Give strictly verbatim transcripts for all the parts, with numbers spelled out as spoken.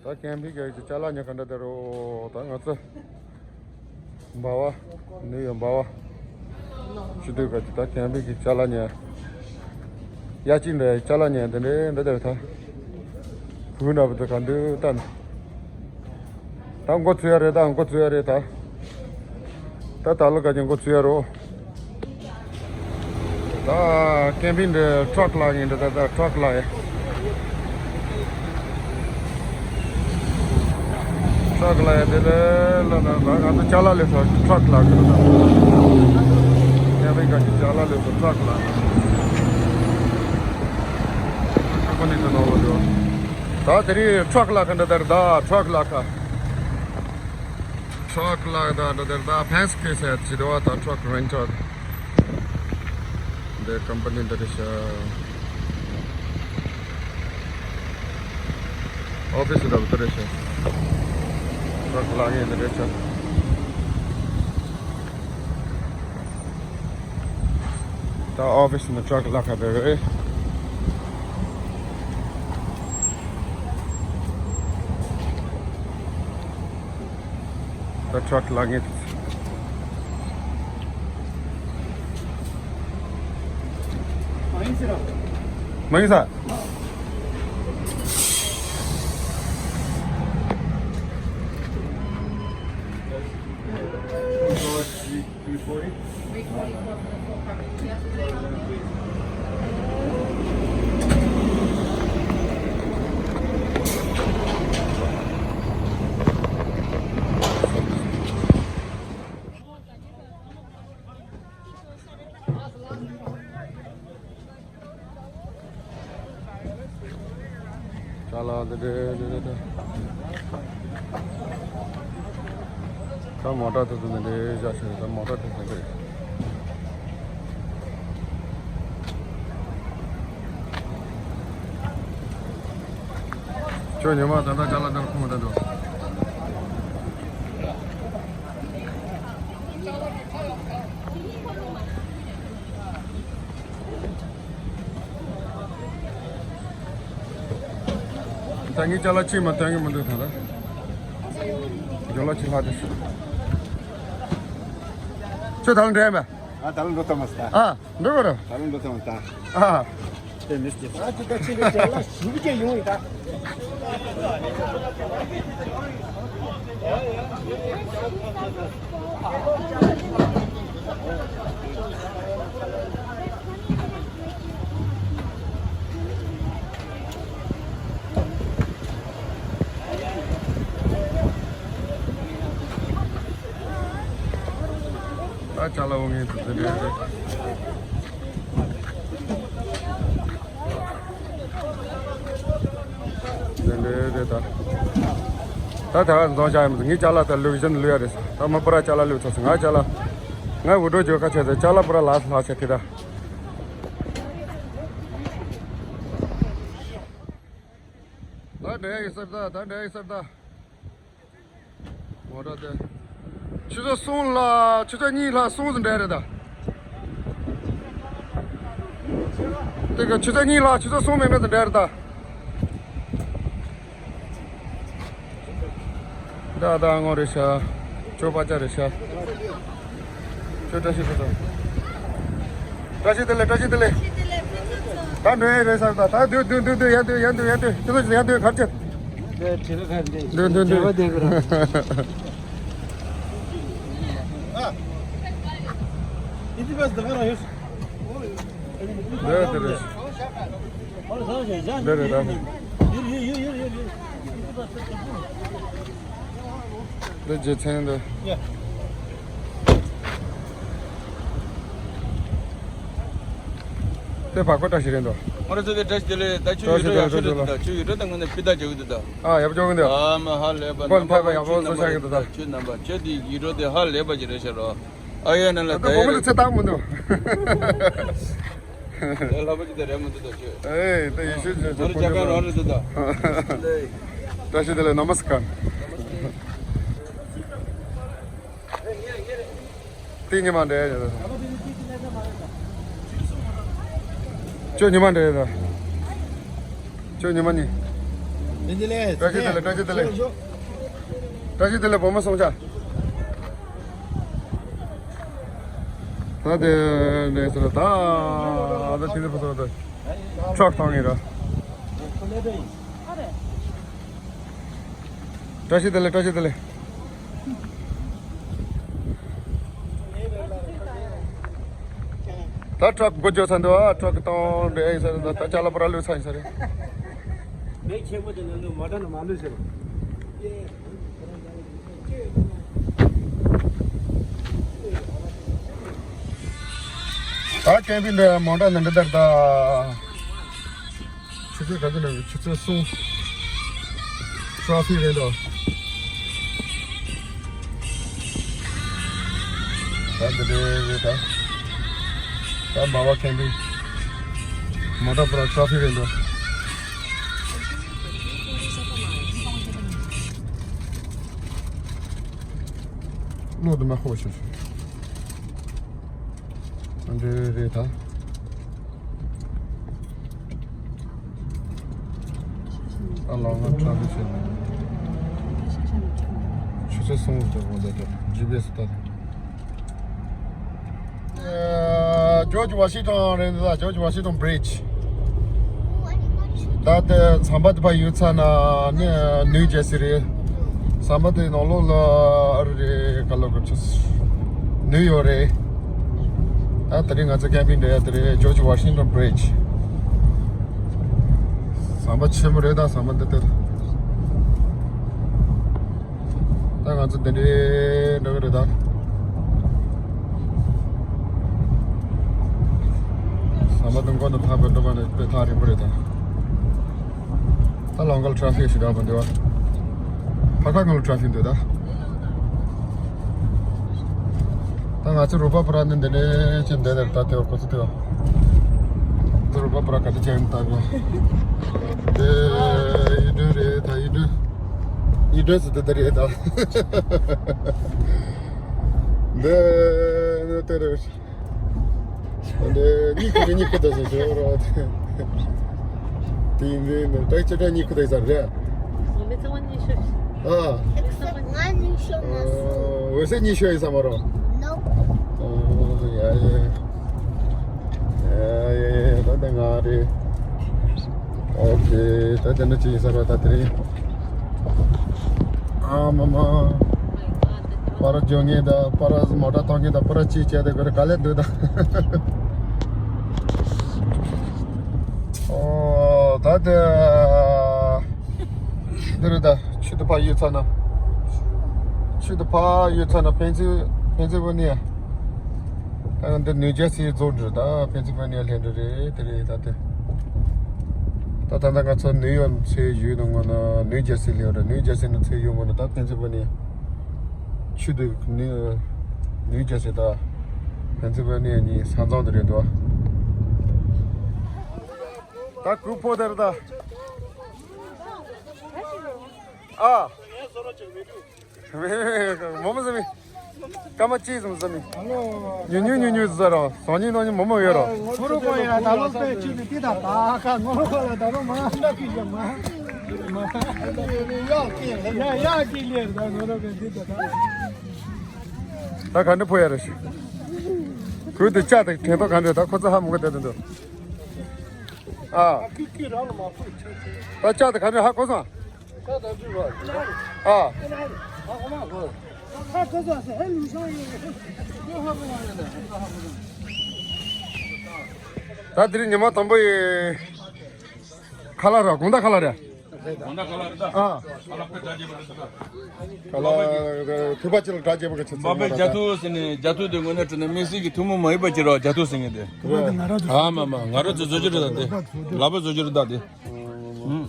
ད་ཀེམ་པིང་གི་ཅ་ལག་ཉོ་ག་འགྲོ་དེ་རོ། ད་ང་ཚོ་འབའ་བ། ནིའུ་ཡོག་འབའ་བ། ཆུ་དུས་ག་ཅི་ད་ཀེམ་པིང་གི་ཅ་ལག་ཉོ། ཡ་གཅིག་འདྲ་ཅ་ལག་ཉོ་དེ་འདྲ་འདྲ་དེ་རེད་ད། བུ་འདྲ་པོ་དེ་ག་འདུག་ད། ད་འགོ་ཚུགས་ཡ་རེད། ད་འགོ་ཚུགས་ཡ་རེད་ད། ད་ད་ལོ་ག་ཅིག་འགོ་ཚུགས་ཡ་རོ། ད་ཀེམ་པིང་འདི་ཊྲག་ལ་ཡིན་འདི། ད་ད་ཊྲག་ལ་ཡ། ཊྲག་ལ་ཡ་དེ་ལས་ལ་ན་ད་ང་ཚོ་ཅ་ལག་ལས་ས་ཊྲག་ལ་གི་ད། ཀེམ་པིང་ག་ཅིག་ཅ་ལག་ལས་ས་ཊྲག་ལ། ཁོ་ནི་དེ་ནོ་བ་དེ། ད་དེ་རིང་ཊྲག་ལ་ག་འདི་ད་རེད་ད། ཊྲག་ལ་ག་ཊྲག་ལ་ག་ད་འདི་ད་རེད་ད། ཕེན་སི་ཀེ་ཟེར་ཅི་དོ་བ་ད། ཊྲག་རེན་ཊལ་འདི་ཀམ་པ་ནི་འདི་རེད་ཤག་ཨོ་ཕི་སི་འདི་འདི་རེད་ཤག་ཊྲག་ལ་ངེས་འདི་རེད་ཤག་ད་ཨོ་ཕི་སི་ནས་ཊྲག་ལ་ག་རེད། ད་ཊྲག་ལ་ངེས། མ་ཡིན་ས། ཅ་ལག་འདི་འདྲ་འདི་འདྲ་འདྲ། ད་མོ་ཊ་དེ་ཚོ་འདི་འདྲ་བཞག་ཤག་ད་མོ་ཊ་དེ་ཚོ་འདི། ཁྱོད་ཉི་མ་ད་ལྟ་ཅ་ལག་འདིར་ཁུངས་མ་ལྡན་འདུག་ད་ངས་ཅ་ལག་གཅིག་མ་སྟོན་གི་མི་འདུག་ད་ལྟ། རྒྱུ་ལོ་གཅིག་ལྷག་དེ། ཁྱོད་ད་ལ་འགྲོ་ཡ་མེད། ཨ་ད་ལ་འགྲོ་ཐུབ་མ་སོང་། ཨ་འགྲོ་གོ་ར། ད་ལ་འགྲོ་ཐུབ་མ་སོང་། ཨ། དེ་མི་སྐྱེ་ས། ཨ་ཅི་ད་ཅི་ལ་ཅ་ལག་ཞུ་གི་ཡོང་ཡི་ད། ད་ཅ་ལག་འོང་ངེས་དུ་དེ་འདྲས་རེད། དེ་འདྲས་རེད་ད། ད་ད་ག་འཛོམས་བྱ་ཡིན་མི་ངའི་ཅ་ལག་ད་ལུག་གཞན་ལུག་ཡ་རེད། ད་མ་པུ་ར་ཅ་ལག་ལུག་ཚོ་སོང་ང་ཅ་ལག་ང་འུར་སྒྲོག་བརྗོད་ཁ་ཆད་ཟེར་ཅ་ལག་པུ་ར་ལག་ལག་ཆད་ཁི་ད། ད་འདྲ་ཡི་སར་ད། ད་འདྲ་ཡི་སར་ད། མོ་ཊ་དེ། ཆུ་ཚོད་གསུམ་ལྷག་ཆུ་ཚོད་གཉིས་ལྷག་གསུམ་ཙམ་འགྲོ་རེད་ད། དེ་ག་ཆུ་ཚོད་གཉིས་ལྷག་ཆུ་ཚོད་གསུམ་མེད་མེད་ཙམ་འགྲོ་རེད་ད། ད་ད་ངོ་རེད་ཤག་ཅོ་པ་ཅག་རེད་ཤག་ཁྱོད་བཀྲ་ཤིས་ཕུན་ཚོགས། བཀྲ་ཤིས་བདེ་ལེགས། བཀྲ་ཤིས་བདེ་ལེགས། ད་འགྲོ་ཡས་རེད་ཟེར་ད། ད་སྡོད་སྡོད་སྡོད་སྡོད། ཡར་སྡོད་ཡར་སྡོད་ཡར་སྡོད། ཁྱོད་ཚོ་ཡར་སྡོད་གར་ཆེ། སྡོད་སྡོད་སྡོད། འདི་པས་འདི་ག་རང་ཡོད། འདི་འདི་རེད། འདི་རེད་ད། འདི་རྗེ་མཚན་འདི། དེ་བར་སྐོར་བཀྲ་ཤིས་རེད་འདུག་ང་རང་ཚོ་དེ་བཀྲ་ཤིས་བདེ་ལེགས། ད་ཁྱོད་ཡུལ་གྲུ་ཡག་ཤོས་རེད་འདུག་ད་ཁྱོད་ཡུལ་གྲུ་ད་ངོས་ནས་ཕི་ད་རྒྱག་གི་འདུག་ད། ཨ་ཡག་པོ་བྱུང་གི་འདུག་ཁོ་ཕ་ཡག་པོ་བཟོ་བཞག་གི་འདུག་ད། ཁྱོད་རྣམ་པ་ཁྱོད་དེ་ཡུལ་གྲུ་དེ་ཧ་ལས་པ་ཅིག་རེད་ཤག་རོ། ཨ་ཡོད་ན་ལ་ད་བོ་མོ་ལ་ཚེ་བཏང་མི་འདུག་ལྷ་པ་ཅིག་ད་རེད་མི་འདུག་ད་ཁྱོད། ཨེ་ད་ཡེ་ཤེས་ཅན་ང་རང་རྒྱ་གར་རང་རེད་འདུག་ད། བཀྲ་ཤིས་བདེ་ལེགས། ནམ་སྐར། དེ་ཉི་མ་འདྲ་ཡ། ཁྱོད་ཉི་མ་འདྲ་ཡ། ཁྱོད་ཉི་མ་ནི། བཀྲ་ཤིས་བདེ་ལེགས། བཀྲ་ཤིས་བདེ་ལེགས། བཀྲ་ཤིས་བདེ་ལེགས། བུ་མོ་སྲུང་བྱ། ད་དེ་ནས་ཟེར་ད་ད་ཕྱི་ཚེ་བུ་སྲུང་ད་ཁྲག་ཐང་ཡིན་ར། བཀྲ་ཤིས་བདེ་ལེགས། བཀྲ་ཤིས་བདེ་ལེགས། ད་ཁྲག་འགོ་བརྗོད་ཚར་འདུག་ཨ། ཁྲག་གི་གཏོང་འདྲེ་ཡིན་ས་རེད། ད་ཅ་ལག་པར་ལུས་ཚར་ཡིན་ས་རེད། མེ་ཆེན་པོ་དེ་ནང་ལུས་མ་འདྲ་ན་མ་ལུས་ཟེར། ད་ཀེམ་པིང་འདྲ་མོ་འདྲ་ནི་འདི་ལྟར་ད། ཆུ་ཚོད་ག་ཚོད་ནས་ཆུ་ཚོད་གསུམ། ཊ་ཕིག་རེད་འདུག་ད་འདི་འདྲ་རེད་ད། ད་མ་བ་ཀེམ་པིང་། མོ་ཊ་པུ་ར་ཊ་ཕིག་རེད་འདུག་བློ་དུ་མ་ཧོ་ཤོད་ཤོད། འདི་རེད་ད། ཨ་ལ་ང་ཁྲ་འདི་བྱས་ནས། ཆུ་ཚོད་གསུམ་དུ་འོང་ད་དེ་ཇི་པི་ཨེ་སི་ལྟ་དང་། ཇོརྗ་ཝ་ཤིང་ཊོན་རེད་འདུག་ད། ཇོརྗ་ཝ་ཤིང་ཊོན་བྷི་རི་ཇི། ད་ལྟ་ཟམ་པ་དེ་ཕར་ཡོད་ཚ་ན་ནི་ནིའུ་ཇར་སི་རེད། ཟམ་པ་དེ་ནང་ལོགས་ལ་ཨ་རི་རེད། ག་ལོག་གི་ཆུ་ནིའུ་ཡོག་རེད། ད་དེ་རིང་ང་ཚོ་ཀེམ་པིང་འགྲོ་ཡ་དེ་རེད། ཇོརྗ་ཝ་ཤིང་ཊོན་བྷི་རི་ཇི། ཟམ་པ་ཆེན་པོ་རེད་ད། ཟམ་པ་འདི་ལྟར། ད་ང་ཚོ་འདི་འདྲའི་འགྲོ་གི་རེད་ད། ཟམ་པ་འདི་མགོ་ནས་ཐག་པའི་འགྲོ་ག་ནས་དཔེ་ཐག་རིང་པོ་རེད་ད། ད་ལམ་ཁ་ལ་ཊ་ཕིག་ཞེ་དྲག་པོ་འདུག་བ། ཕ་ཁ་ང་ལ་ཊ་ཕིག་འདུག་ད། ད་ང་ཚོ་རུ་པ་པུ་ར་ནས་འདི་འདྲའི་ཅིག་འདི་ནས་ད་དེ་བ་ཁོ་ཚོ་དེ་བ། ད་རུ་པ་པུ་ར་ག་དེ་ཅན་ད་གོ། དེ་ཡི་དྲུང་རེད་ད། ཡི་དྲུང་། ཡི་དྲུང་ཟེར་དེ་དེ་རེད་ད། འདི་ནི་དེ་རེད། འདི་གཉིད་ཁུག་གཉིད་ཁུག་ད་ཟེར་ཟེར་རོ། དེ་ཡིན་འདི་ནི་ད་ཅི་འདྲ་གཉིད་ཁུག་ད་ཟེར་རེད། ང་གཉིད་ཤོར་ཨ། ང་གཉིད་ཤོར་མ་སོང་། འོད་ཟེར་གཉིད་ཤོར་ཡིན་ས་མ་རོ། ནོ། ཨོ་ཡ་ཡ། ཡ་ཡ་ཡ། ད་ལྟ་ང་རེད། ཨོ་ཁེ། ད་ལྟ་འདི་ཅི་ཡིན་ས་རོ་ད་དེ་རིང་། ཨ་མ་མ། པར་འཇོག་མཁན་དང་པར་མོ་ཊ་གཏོང་མཁན་དང་པར་ཅི་བྱས་ཏེ་ག་ལེར་འདུག་ད། ཨོ་ད་དེ། འདི་རེད་ད། ཆུ་དེ་ཕར་གཡུག་ཚར་ན། ཆུ་དེ་ཕར་གཡུག་ཚར་ན་ཕན་ཚུན་ཕན་ཚུན་བུ་ནི། ད་འདི་ནིའུ་ཇར་སི་རྫོང་འདི་རེད་ད། ཕན་ཚུན་བུ་ནི་ལྷན་འདྲེ་རེད། དེ་རེད་ད་དེ། ད་ད་ལྟ་ང་ཚོ་ནིའུ་ཡོག་ཚུར་ཡོང་དུས་སྔོན་ན་ནིའུ་ཇར་སི་སླེབས་རེད། ནིའུ་ཇར་སི་ནས་ཚུར་ཡོང་སྔོན་ན་ད་ཕན་ཚུན་བུ་ནི། ཆུ་དེ་ནིའུ་ནིའུ་ཇར་སི་ད་ཕན་ཚུན་བུ་ནི་གཉིས་ས་མཚམས་དེ་རེད་འདུག་ད་གུ་ཕོ་དེར་ད། ཨ། མོ་མོ་ཟ་མི། སྐར་མ་གཅིག་ཙམ་ཟ་མི། ཉུ་ཉུ་ཉུ་ཉུ་ཟ་རོ། སང་ཉིན་གནངས་ཉིན་མོ་མོ་ཡོད་རོ། ངོ་རོ་ཀོ་ཡ་ད་ལོ་པའི་ཆུ་ནི་ཏི་ད་ད་ཁ་ངོ་རོ་ཀོ་ལ་ད་ལོ་མ་འདྲ་ཀི་ཡ་མ། ཡ་ཡ་ཀི་ལེར་ད་ངོ་རོ་ཀོ་ཏི་ད་ད། ད་ག་འདྲ་ཕོ་ཡ་རེ་ཤི། ཁོས་དེ་ལྕགས་དེ་དྲན་ཐོག་ག་འདྲ་ད་ཁོ་ཚོ་ཧ་མོ་ག་དེ་དེ་འདུག་ཨ། ད་ལྕགས་དེ་ག་འདྲ་ཧ་གོ་སོང་། ཨ། ད་དེ་རིང་ཉི་མ་དང་པོ་ཡི་ཁ་ལག་ར་དགོང་དག་ཁ་ལག་རེད། དགོང་དག་ཁ་ལག་རེད་ད། ཨ། ཁ་ལག་དཔེ་གྲ་རྒྱས་པོ་རེད་ད། ཁ་ལག་ཐུག་པ་ཅི་ལ་གྲ་རྒྱས་པོ་གི་ཆུ་ཚོད་མ་རེད་ད། རྒྱ་ཐུག་ཟེར་ནས་རྒྱ་ཐུག་དེ་དངོས་གནས་དྲན་ན་དམིགས་བསལ་གྱི་ཐུན་མོང་མ་ཡིན་པ་ཅི་རོ་རྒྱ་ཐུག་ཟེར་ངེས་དེ། ཨ་མ་མ་ང་རང་ཚོ་བཟོ་རྒྱུ་རེད་ད་དེ། ལག་པ་བཟོ་རྒྱུ་རེད་ད་དེ། ཨུམ།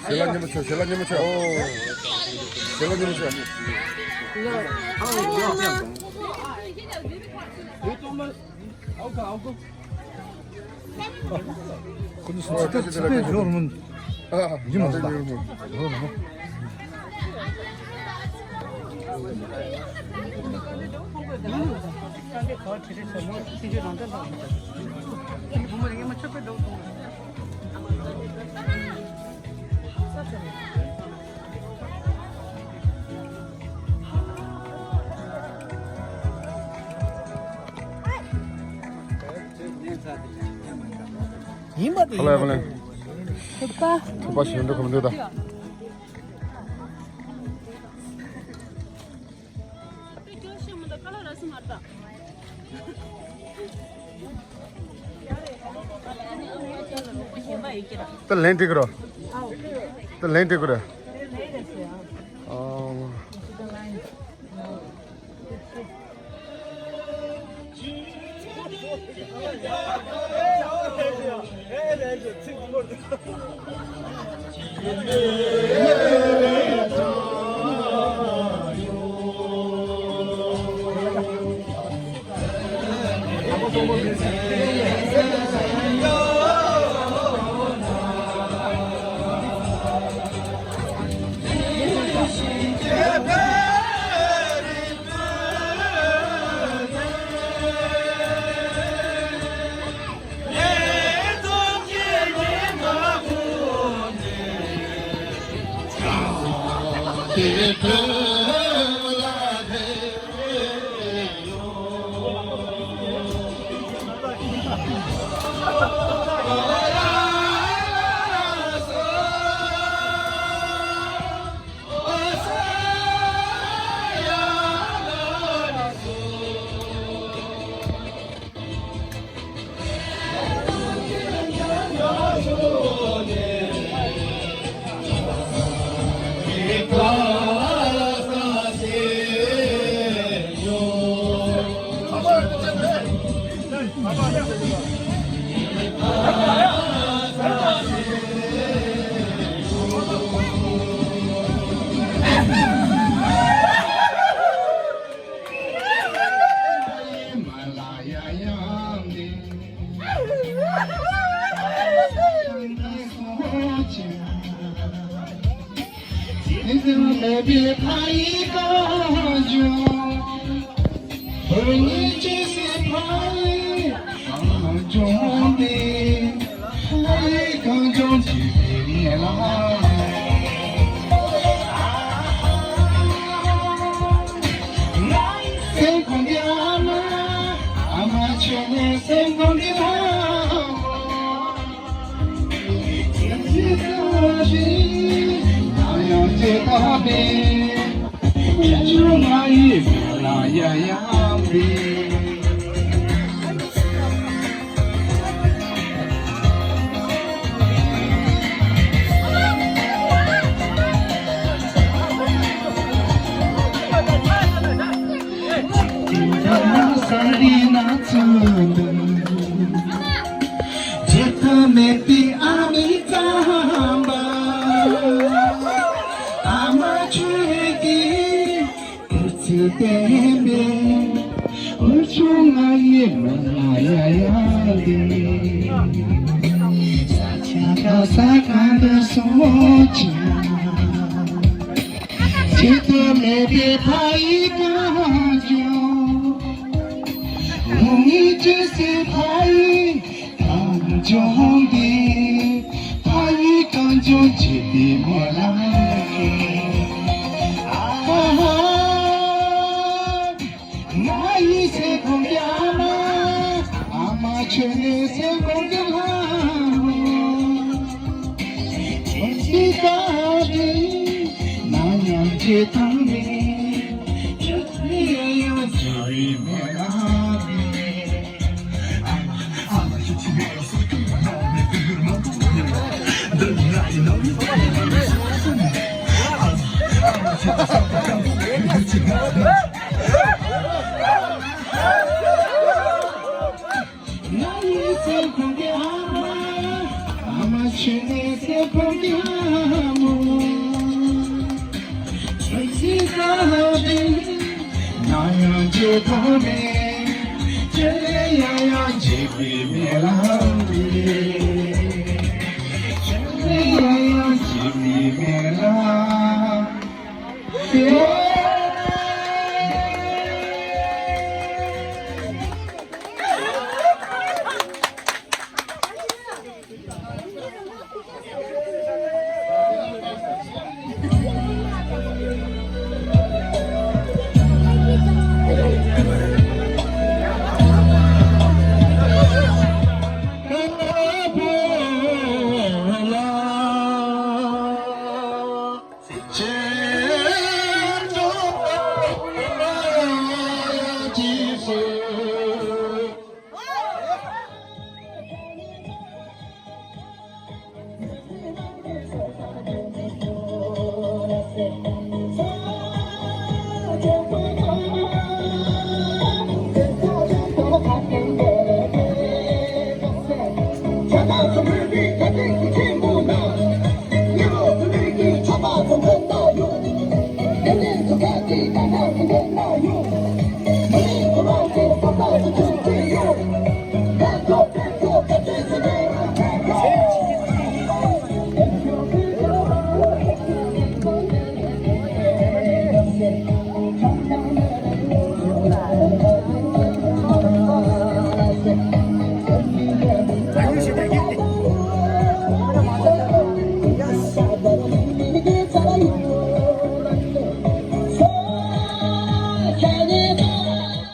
ཞལ་ལག་མཉེས་པོ་མཆོད། ཞལ་ལག་མཉེས་པོ་མཆོད། ཞལ་ལག་མཉེས་པོ་མཆོད། ཁོ་ཚོ་ཚིག་ཚིག་པའི་ལོ་རུ་མོ། ཨ། ཡིན་མ་རེད་ད། ལོ་རུ་མོ། ཡིན་པ་དེ་ཁ་ལག་ཡིན་པ་ལགས། ཐུབ་པ། ཐུབ་པ་ཞིག་འགྲོ་གམ་འདུག་ད། ད་ལན་འགྲིག་རོ། ད་ལན་འགྲིག་རོ། ཨོ།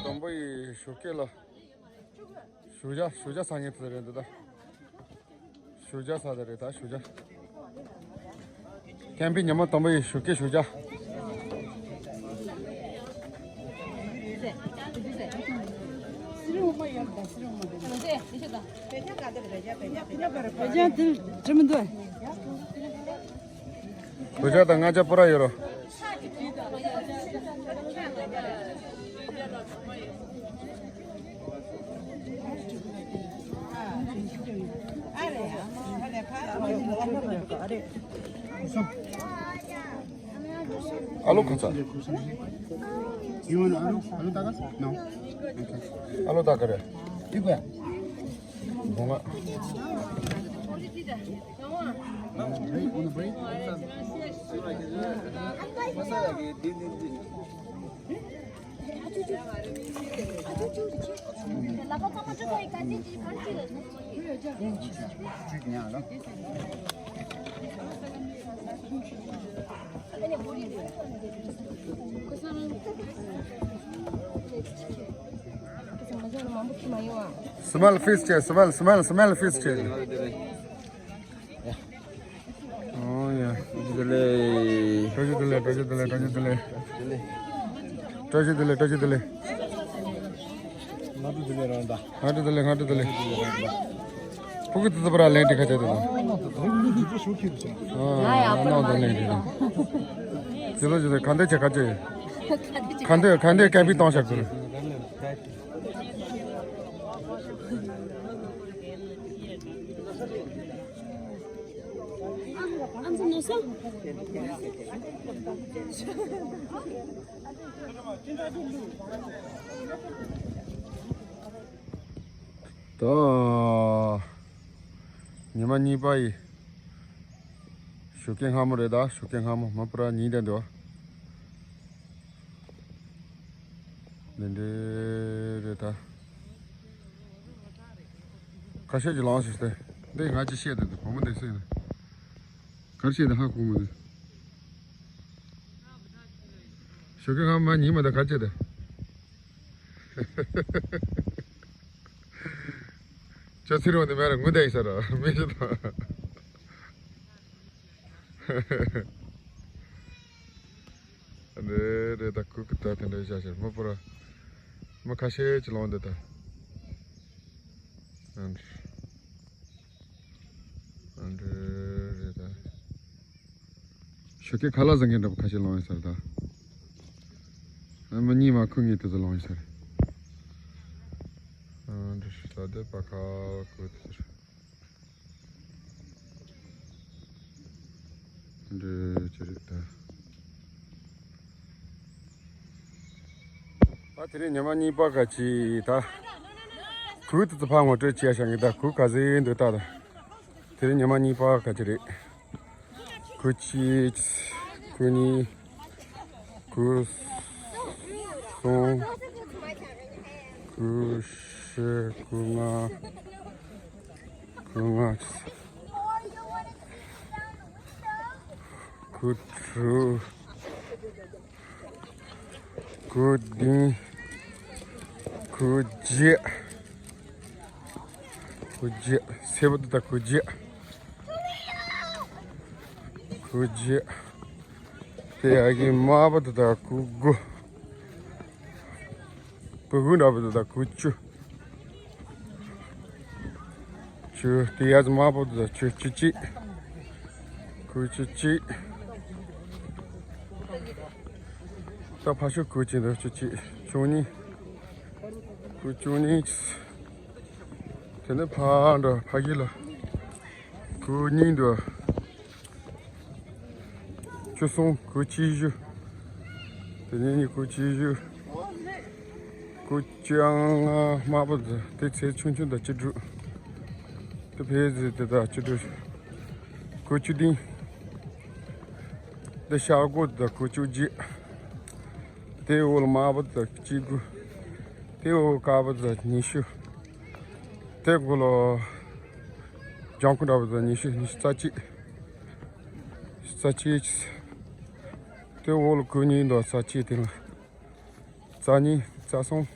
དང་པོ་ཡི་ཞོགས་ཀས་ལ། ཞོགས་ཇ། ཞོགས་ཇ་ཟ་མཁན་དེ་རེད་འདི་ད། ཞོགས་ཇ་ཟ་དེ་རེད་ད། ཞོགས་ཇ། ཀེམ་པིང་ཉི་མ་དང་པོ་ཡི་ཞོགས་ཀས་ཞོགས་ཇ། ཞོགས་ཇ་དང་མངར་ཇ་པུ་ར་ཡོད་རོ། ཨ་ལུ་ག་ཚ། You want alo? Alo taka? No. Okay. ཨ་ལུ་ད་ག་རེ། You go. ལོང་ང་། Break, on the break. Smell feast བྱེད། Smell, smell, smell feast བྱེད། ཨོ་ཡ། བཀྲ་ཤིས་བདེ་ལེགས། བཀྲ་ཤིས་བདེ་ལེགས། བཀྲ་ཤིས་བདེ་ལེགས། བཀྲ་ཤིས་བདེ་ལེགས། བཀྲ་ཤིས་བདེ་ལེགས། བཀྲ་ཤིས་བདེ་ལེགས། སྔ་དྲོ་བདེ་ལེགས་རང་ད། སྔ་དྲོ་བདེ་ལེགས། སྔ་དྲོ་བདེ་ལེགས། ཕུ་གུ་ཏི་ཏི་པ་ར་ལེན་ཏི་ཁ་ཆེ་ཏི་ཏི། ཨ་ནང་ད་ལེན་ཏི་ཏི། ཇི་ལོ་ཇི་ལོ་ག་འདྲ་བྱེད་ག་ཅེ། ག་འདྲ་ག་འདྲ་ཀེམ་པིང་གཏོང་བཞག་གི། ད། ཉི་མ་གཉིས་པ་ཡི། ཞོགས་ཀས་སྔ་མོ་རེད་ད། ཞོགས་ཀས་སྔ་མོ། མ་པུ་ར་ཉིན་དེ་འདུག་འདི་འདྲ་རེད་ད། ཁ་ཤས་ཀྱིས་ལངས་ཤིག་སྟེ། འདི་ང་ཅི་བཤད་དེ་འདུག་བུ་མོ་འདི་སྲིད་ནས། གར་བཤད་དེ་ཧ་གོ་མོ་འདི། ཞོགས་ཀས་སྔ་མ་ཉིན་མ་ད་གར་བྱེད་དེ། ཅོ་ཚི་རོང་འདི་མེད་ར་ངུ་བསྡད་ཡིན་ས་ར་མི་ཞིག་དང་། འདི་རེད་ད། གུ་གུ་ད་དེ་འདྲ་བཞག་ཤར་མ་པུ་ར། མ་ཁ་ཤས་ཅིག་ལོང་འདི་ད། ཨ་འདྲ་རེད་ད། ཞོགས་ཀས་ཁ་ལག་ཟ་མཁན་འདྲ་པོ་ཁ་ཤས་ལོང་ཡིན་ས་རེད་ད། ཨ་མ་གཉིས་མ་ཁུ་གཉིས་དེ་ཚོ་ལོང་ཡིན་ས་རེད། ཨ་འདྲ་ཞིག་ད་དེ་པ་ཁ་ཁུ་དེ་ཚོ་རེད། འདྲ་ཅི་རེད་ད། ཨ་དེ་རིང་ཉི་མ་གཉིས་པ་ག་ཅི་ད། གུར་དེ་ཚོ་ཕར་ངོ་སྤྲོད་བྱས་བཞག་ངེས་ད། གུར་ག་ཚོད་འདུག་ལྟ་ད། དེ་རིང་ཉི་མ་གཉིས་པ་ག་ཅི་རེད། གུར་གཅིག་གུར་གཉིས། གུར་གསུམ། གུར་བཞི། གུར་ལྔ། གུར་ལྔ། གུར་དྲུག་གུར་བདུན། གུར་བརྒྱད། གུར་བརྒྱད། སེར་པོ་དེ་དག་གུར་བརྒྱད། གུར་བརྒྱད། དེ་ཡ་གི་དམར་པོ་དེ་དག་གུར་དགུ། བུ་གུ་འདྲ་པོ་དེ་དག་གུར་བཅུ། བཅུ། དེ་ཡ་དམར་པོ་དེ་དག་བཅུ། བཅུ་གཅིག་གུར་བཅུ་གཅིག་ད་ཕར་ཕྱོགས་གོས་ཅན་འདུག་བཅུ་གཅིག་བཅུ་གཉིས། གོས་བཅུ་གཉིས། དེ་ནས་ཕར་འགྲོ་ཕ་གི་ལ། གོས་གཉིས་འདུག་བཅུ་གསུམ། གོས་གཅིག་བཞི། དེ་ནས་གཉིས། གོས་གཅིག་བཞི། གོས་བཅོ་ལྔ་དམར་པོ་འདི་དེ་ཚེ་ཆུང་ཆུང་དང་བཅུ་དྲུག་དེ་ཕལ་ཆེར་དེ་དང་བཅུ་དྲུག་གོས་བཅུ་བདུན། དེ་ཤར་སྒོ་དང་གོས་བཅུ་བརྒྱད། དེ་འོག་ལ་དམར་པོ་དང་གཅིག་དགུ། དེ་འོག་དཀར་པོ་དང་ཉི་ཤུ། དེ་འོག་ལ་ལྗང་ཁུ་འདྲ་པོ་དང་ཉི་ཤུ། ཉི་ཤུ་རྩ་གཅིག་རྩ་གཅིག་དེ་འོག་ལ་གོས་གཉིས་འདུག་རྩ་གཅིག་དེ་ལ། རྩ་གཉིས། རྩ་གསུམ།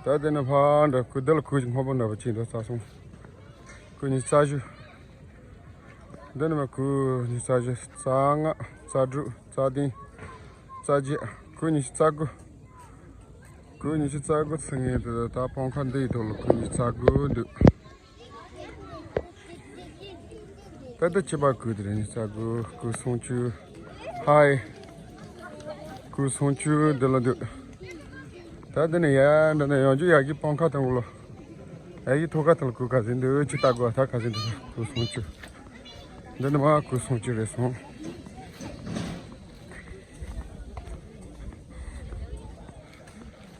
ད་དེ་ནས་ཕར་འགྲོ་གོས་འདི་ལ་གོས་སྔོན་པོ་འདྲ་པོ་ཅིག་འདུག་རྩ་གསུམ། གོས་གཉིས་རྩ་བཞི། འདི་ནས་མར་གོས་གཉིས་རྩ་བཞི། རྩ་ལྔ། རྩ་དྲུག་རྩ་བདུན། རྩ་བརྒྱད། གོས་ཉི་ཤུ་རྩ་དགུ། གོས་ཉི་ཤུ་རྩ་དགུ་ཚུད་ངེས་དེ་ད་ཕོང་ཁ་འདི་ཡི་ཐོག་ལ་གོས་ཉི་ཤུ་རྩ་དགུ་འདུག་ད་ལྟ་ཁྱི་པ་གོས་དེ་རེད། ཉི་ཤུ་རྩ་དགུ། གོས་སུམ་ཅུ། ཧའི། གོས་སུམ་ཅུ་འདི་ལ་འདུག་ད་འདི་ནས་ཡར་འགྲོ་ན་ཡང་རྒྱུ་ཡར་གྱི་སྤང་ཁ་དང་ལོ། ཡར་གྱི་ཐོག་ཁ་དང་ལ་གོས་ག་ཟིན་འདུག་ཅི་ལྟ་དགོས་ད་ག་ཟིན་འདུག་གོས་སུམ་ཅུ། འདི་ནས་མར་གོས་སུམ་ཅུ་རེད་སོང་།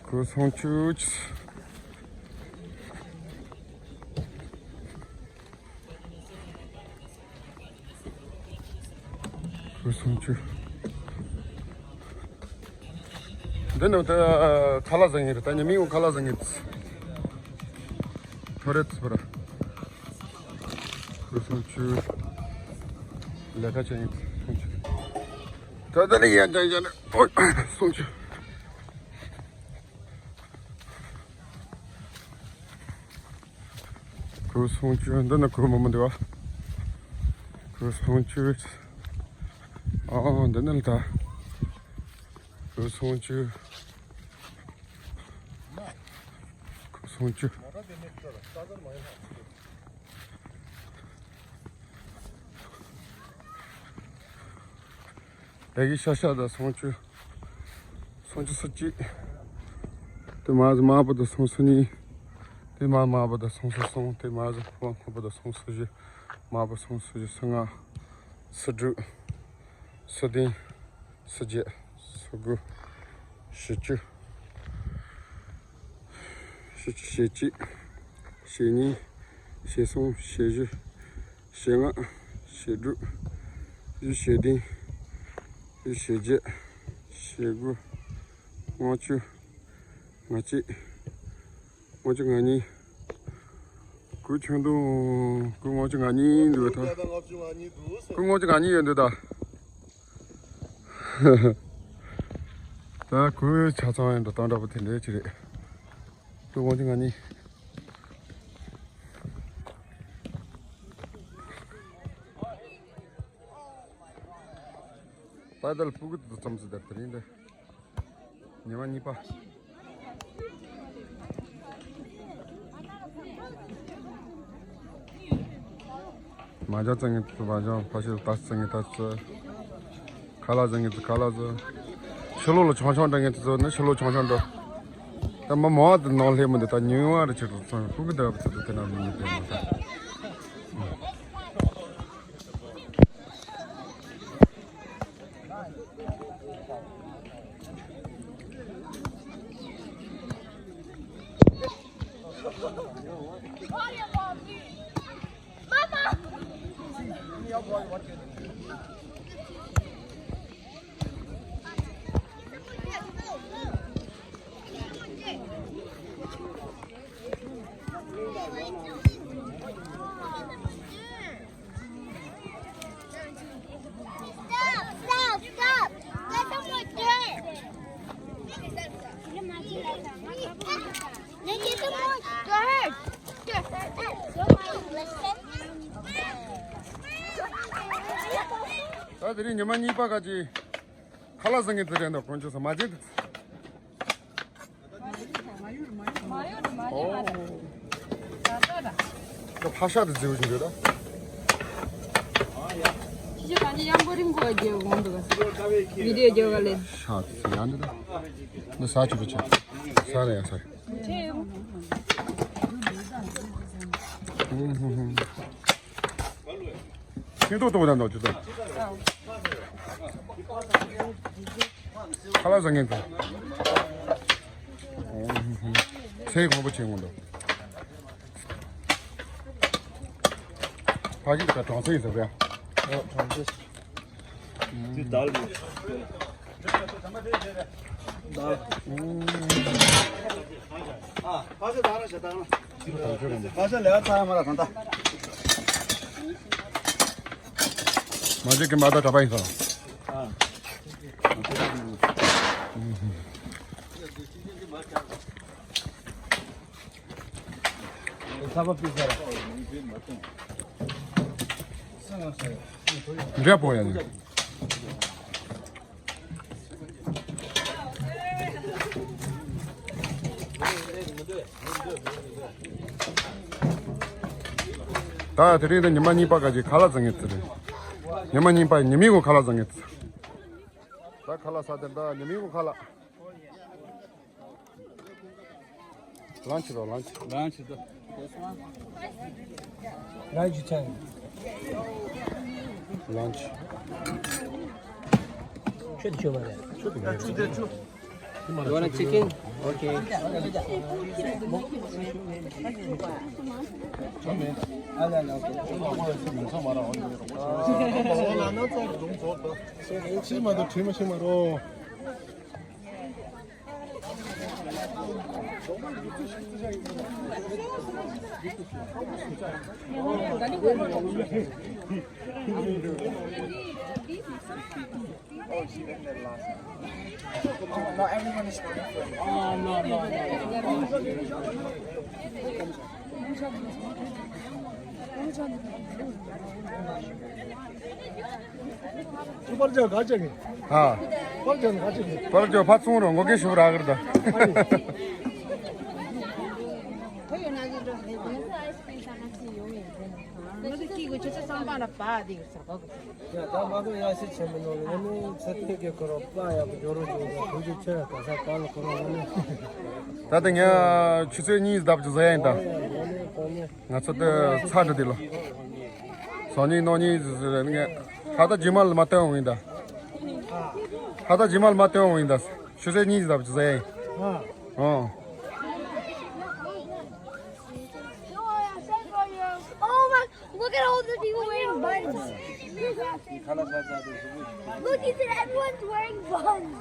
གོས་སུམ་ཅུ། གོས་སུམ་ཅུ། འདི་ནི་ད་ཁ་ལག་ཟ་ངེས་རེད། ད་ཉི་མའི་འོང་ཁ་ལག་ཟ་ངེས། ཐོ་རེ་ཚུ་ར། གོས་སུམ་ཅུ། ལས་ཀ་བྱེད་ངེས་སུམ་ཅུ། ད་ད་ནི་ཡན་ཅང་ཅང་ནི་ཨོ་སུམ་ཅུ། གོས་སུམ་ཅུ། འདི་ནི་གོས་མང་པོ་འདུག་ག་གོས་སུམ་ཅུ། ཨ་འདི་ནི་ལ་ད། གོས་སུམ་ཅུ། གོས་སུམ་ཅུ། ཡ་གི་ཤ་ཤ་དང་སུམ་ཅུ། སུམ་ཅུ་སོ་གཅིག་དེ་མར་ཟི་དམར་པོ་དང་སུམ་སོ་གཉིས། དེ་མར་དམར་པོ་དང་སུམ་སོ་གསུམ། དེ་མར་ཟི་ཕོ་བ་སྔོན་པོ་དང་སུམ་སོ་བཞི། དམར་པོ་སུམ་སོ་བཞི། སོ་ལྔ། སོ་དྲུག་སོ་བདུན། སོ་བརྒྱད། སོ་དགུ། བཞི་བཅུ། བཞི་བཅུ་ཞེ་གཅིག་ཞེ་གཉིས། ཞེ་གསུམ། ཞེ་བཞི། ཞེ་ལྔ། ཞེ་དྲུག་བཞི་བཅུ་ཞེ་བདུན། བཞི་བཅུ་ཞེ་བརྒྱད། ཞེ་དགུ། ལྔ་བཅུ། ང་གཅིག་ལྔ་བཅུ་ང་གཉིས། གོས་ཆུང་དུང་གོས་ལྔ་བཅུ་ང་གཉིས་འདུག་ད། གོས་ལྔ་བཅུ་ང་གཉིས་ཡོད་འདུག་ད། ད་གོས་ཆ་ཚང་ཡོད་འདུག་ད་འདྲ་པོ་དེ་འདྲ་ཅིག་རེད། གོས་ལྔ་བཅུ་ང་གཉིས། པ་དལ་སྤུ་གུ་དུ་ཙམ་ཟིག་དར་དེ་རིང་འདི། ཉི་མ་གཉིས་པ། མ་ཇ་བཙལ་ངེས་དུ་མ་ཇ། ཕ་ཤུལ་ད་བཙལ་ངེས་ད་བཙལ། ཁ་ལག་བཙལ་ངེས་དུ་ཁ་ལག་བཙལ། ཕྱི་ལོགས་ལ་ཆང་ཆང་འདྲ་ངེས་དུ་བཙལ་ནི་ཕྱི་ལོགས་ཆང་ཆང་འདྲ། ད་མ་མང་བ་དུ་ནང་སླེབས་མི་འདུག་ད་ཉུང་བ་རེ་ཆེ་རུ་སོང་སྤུ་གུ་འདྲ་བ་ཚོ་དུ་དེ་ན་མི་ཉུང་དེ་མ་ད། Stop, stop, stop. Get someone dead. They get someone dead. ད་དེ་རིང་ཉི་མ་གཉིས་པ་ག་ཅི། ཁ་ལག་བཟང་ངེས་དེ་རེད་འདུག་དཀོན་མཆོག་གསུམ་མ་བྱེད་དེ། ཨོ། ད་ཕ་ཤ་དེ་རྫིའུ་ཅིག་འདུག་ད། ཁྱེད་རང་གཉིས་ཡང་པོ་རིང་གོ་རྒྱལ་འོང་འདུག་བི་ཌིའོ་རྒྱལ་བ་ལས། ཤ་ཚ་ཡང་འདི་ད། འདི་ཟ་ཆུ་བུ་ཆ། ཟ་ལ་ཡང་ཟ། ཁྱེད་ཏོག་ཏོག་ད་འདོག་ཅུ་ད། ཁ་ལག་ཟ་མཁན་དང་། ཚེ་གང་པོ་བྱེད་འོང་འདུག་ཕ་གི་ད་གྲོང་གསེབ་ཡིན་ཟེར་བས། ཨོ་གྲོང་གསེབ། འདི་དལ་མོ། དལ། ཨ། ཕ་ཚེ་དང་ར་ཞེ་དང་། ཕ་ཚེ་ལས་ཚ་མ་ར་གང་ལྟ། མ་བྱེད་ཀྱི་མ་ད་གྲྭ་པ་ཡིན་ས། ཨ། ཚ་པ་པི་ཙ་ར། འདྲ་པོ་ཡ་ནི། ད་དེ་རིང་ད་ཉི་མ་གཉིས་པ་ག་ཅིག་ཁ་ལག་ཟ་ངེས་ཚེ་རེད། ཉི་མ་གཉིས་པ་ཉི་མའི་གུང་ཁ་ལག་ཟ་ངེས་ཚེ། ད་ཁ་ལག་ཟ་དེ་ད་ཉི་མའི་གུང་ཁ་ལག་ལན་ཆི་རོ་ལན་ཆི། ལན་ཆི་དོ། ལན་ཆི་ཆ། ལན་ཆི། ཆུ་དེ་ཆུ་མ་རེད། ཆུ་དེ་ཆུ་དེ་ཆུ། You want a chicken? Okay. ཆི་མ་དོ་ཁྲི་མ་ཤི་མ་རོ། Not everyone is going for it. ཨ། པར་ཅོ་ཕ་ཚོང་རོགས་མགོ་སྐད་ཤུགས་རག་གི་རེད་ད། ད་ད་ང་ཆུ་ཚོད་གཉིས་ལྡབ་ཅིག་ཟ་ཡིན་ད། ང་ཚོ་ད་ཚ་འདྲ་དེ་ལ། སང་ཉིན་གནངས་ཉིན་ཟེར་ནས་ད་ལྟ་རྗེས་མ་ལ་མ་སྟོན་འོང་ཡིན་ད། ད་ལྟ་རྗེས་མ་ལ་མ་སྟོན་འོང་ཡིན་ད། ཆུ་ཚོད་གཉིས་ལྡབ་ཅིག་ཟ་ཡིན། ཨོ། Oh my, look at all the people wearing buns. Look, he said everyone's wearing buns.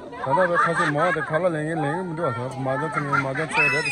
ད་ལྟ་བའི་ཁ་ཤས་མོ་དེ་ཁ་ལག་ལེན་ཡིན་ལེན་གི་མི་འདུག་ཨ། མ་ཇོ་ཚོ་ངའི་མ་ཇོ་ཚོ་རེད།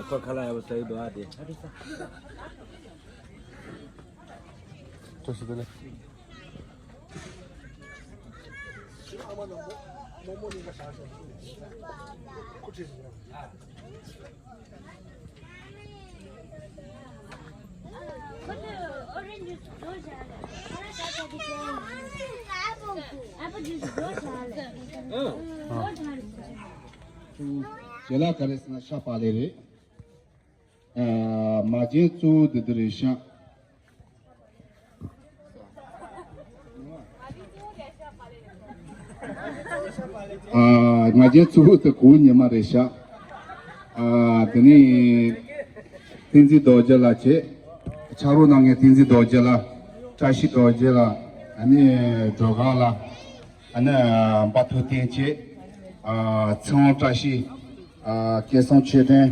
ཁོ་ཁ་ལག་ཡག་པོ་ཟ་གི་འདུག་ཨ་དེ། བཀྲ་ཤིས་བདེ་ལེགས། ཞལ་ལག་ག་རེ་ཟེར་ན་ཤ་པགས་ལེབ་རེད། ཨ། མ་རྒྱན་གཙོ་བོ་འདི་འདི་རེད་ཤག་ཨ། མ་རྒྱན་གཙོ་བོ་དེ་གོང་ཉི་མ་རེད་ཤག་ཨ། དེ་ནས་བསྟན་འཛིན་རྡོ་རྗེ་ལགས་བྱས། ཕྱག་རོགས་གནང་མཁན་བསྟན་འཛིན་རྡོ་རྗེ་ལགས། བཀྲ་ཤིས་རྡོ་རྗེ་ལགས། ཨ་ནི་སྒྲོལ་དཀར་ལགས། ཨ་ནི་འབའ་ཐུབ་བསྟན་བཅས། ཨ། ཚེ་དབང་བཀྲ་ཤིས། ཨ། སྐལ་བཟང་ཆོས་སྒྲོན།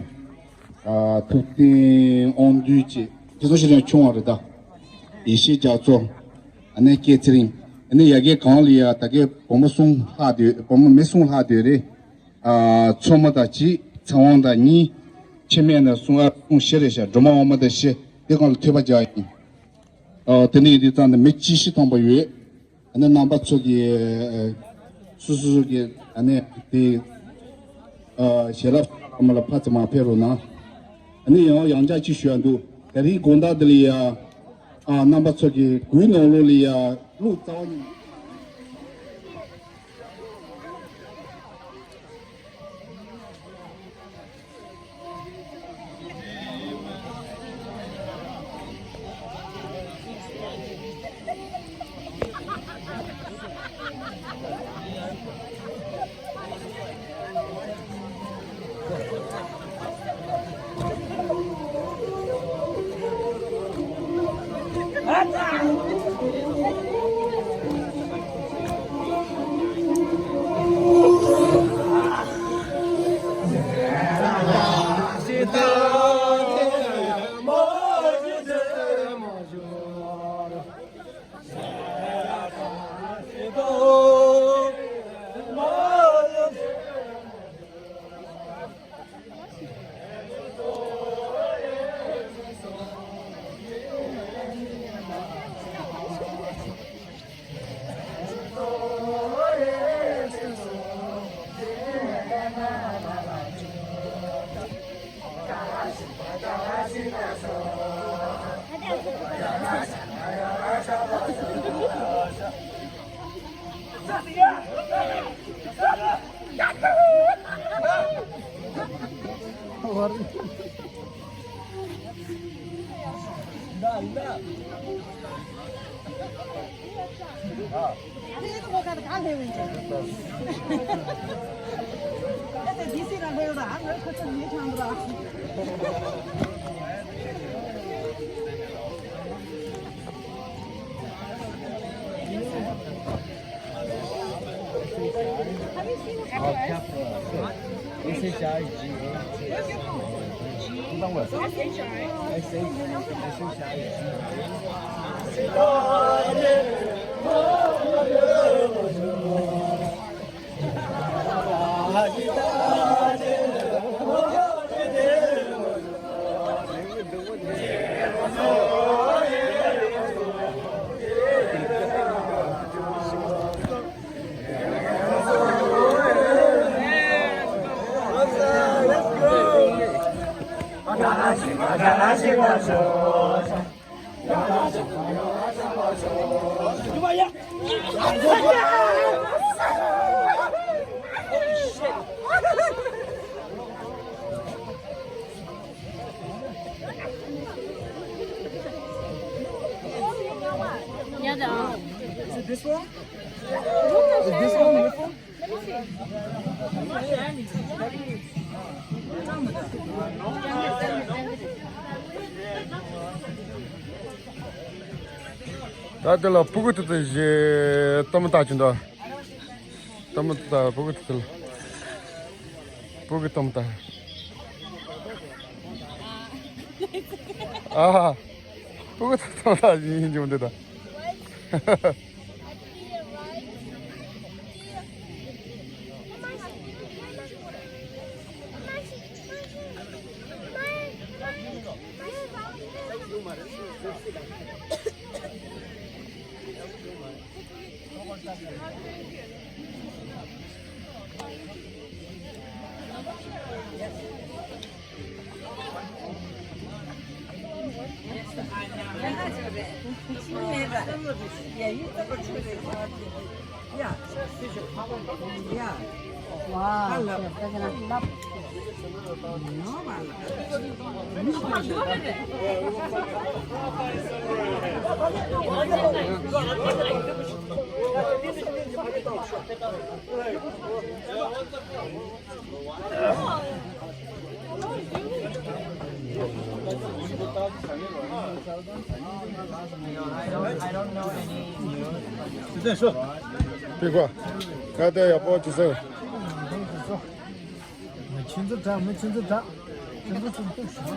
ཨ། ཐུབ་བསྟན་དབང་འདུས་བཅས། དེ་ཚོ་ཞིག་ཡང་བྱུང་བ་རེད་ད། ཡེ་ཤེས་རྒྱ་མཚོ། ཨ་ནི་སྐྱེས་ཚེ་རིང་། ཨ་ནི་ཡ་གི་གང་ལ་ཡ་ད་གི་བུ་མོ་གསུམ་ལྷག་དུས་བུ་མོ་མི་གསུམ་ལྷག་དུས་རེད། ཨ་མཚོ་མོ་དང་གཅིག་ཚེ་དབང་དང་གཉིས། འཆི་མེད་ན་གསུང་ཨ་གསུང་བཞི་རེད་ཤག་སྒྲོལ་མ་དབང་མོ་དང་བཞི། དེ་གང་ལ་ཐོས་པ་རྒྱག་ཡིན། ཨ་དེ་ནས་ཡིན་དུས་ཙང་ནས་མི་གཅིག་ཤི་ཐོན་པ་ཡོད། ཨ་ནི་རྣམ་པ་ཚོ་གི་སོ་སོ་སོ་གི་ཨ་ནི་དེ་ཞལ་ལག་མ་ལ་ཕ་ཚ་མ་ཕེབས་རོགས་གནང་། ཨ་ནི་ཡང་ཡང་བསྐྱར་ཅིག་ཞུ་ཡ་འདུག་ད་རིང་དགོང་དག་འདི་ལ་ཡ་ཨ་རྣམ་པ་ཚོ་གི་གུས་ནང་ལོགས་ལ་ཡ་གླུ་རྩ་བ་ཉིད། Is it this one? Is this one? This one? ད་དེ་ལ་ཕྲུ་གུ་དེ་ཚོ་ཞེ་ལྟ་མོ་ལྟ་གྱིན་འདུག་ལྟ་མོ་ལྟ། ཕྲུ་གུ་དེ་ཚོ་ལ། ཕྲུ་གུ་ལྟ་མོ་ལྟ། ཨ་ཧ། ཕྲུ་གུ་ལྟ་མོ་ལྟ་ཡིན་གྱི་མི་འདུག་ད། ཕི་ཁོ། ཁ་བརྡ་ཡག་པོ་བྱེད་ཟེར། མི་ཁྱེད་ཚོ་དྲག་མི་ཁྱེད་ཚོ་དྲག་ཁྱེད་ཚོ་ཚོ་ཐུག་ཤོག་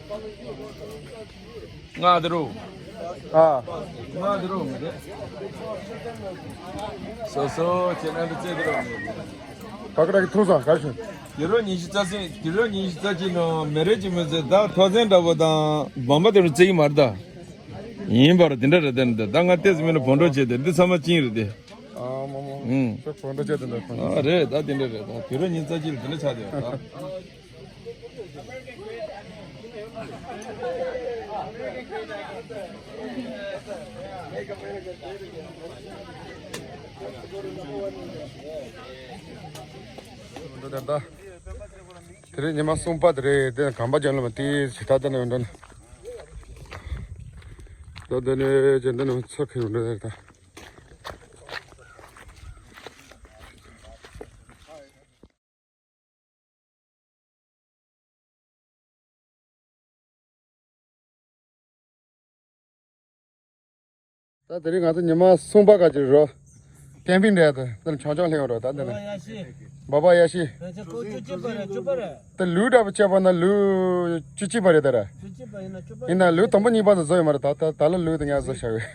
ང་དེ་རུ། ཨ། ང་དེ་རུ་མི་རེད། སོ་སོ་ཁྱེད་རང་དུ་རྩེ་དེ་རུ་མི་རེད། ད་ག་ར་གི་ཐུག་སོང་ག་ཞུ། དེ་རུ་ཉི་ཤུ་རྩ་གཅིག་དེ་རུ་ཉི་ཤུ་རྩ་གཅིག་ནང་མི་རེད་ཅི་མི་ཚེ་ད་ཐོ་ཚན་འདྲ་པོ་དང་བམ་པ་དེ་རུ་རྩེ་གི་མ་རེད་ད། ཡིན་པར་དེ་འདྲ་རེད་དེ་འདྲ་ད་ང་ཏེ་ཙི་མི་ནི་བོན་འགྲོ་བྱས་དེ་འདི་ཚང་མ་ཅིང་རེད་དེ། ཨ་མ་མ། ཨུམ། ཁྱོད་བོན་འགྲོ་བྱས་དེ་འདྲ་ཁོང་། ཨ་རེད་ད་དེ་འདྲ་རེད་ད་དེ་རུ་ཉི་ཤུ་རྩ་གཅིག་ལ་དེ་འདྲ་ཆགས་བསྡད་ཡོད་ད། འགྲོ་དེར་ད། དེ་རིང་ཉི་མ་གསུམ་པ་དེ་རེད་དེ་གམ་པ་ཅན་ལ་མ་དེ་ཇི་ལྟར་དེ་ནས་འགྲོ་ན། ད་དེ་ནས་ཇན་དེ་ནས་ཚོ་ཁེ་འགྲོ་དེར་ད། ད་དེ་རིང་ང་ཚོ་ཉི་མ་གསུམ་པ་ག་ཅིག་རོ། ཀེམ་པིང་རེད་དེ་འདི་ལ་ཆང་ཆང་ལྷན་རོ་ད་འདི་ལ། ཡ་ཤི། བ་བ་ཡ་ཤི། བེ་ཆ་ཀོ་བཅུ་གཅིག་པ་རེད་བཅུ་པ་རེད། དེ་ལུག་འདྲ་པོ་བཅད་པ་ན་ལུག་བཅུ་གཅིག་པ་རེད་ད་ར། བཅུ་གཅིག་པ་ཡིན་ན་བཅུ་པ་ཡིན་ན་ལུག་དང་པོ་གཉིས་པ་དེ་བཟོ་ཡོད་མ་རེད་ད་ད་ད་ལ་ལུག་དེ་ངས་བཟོ་བྱ་བས།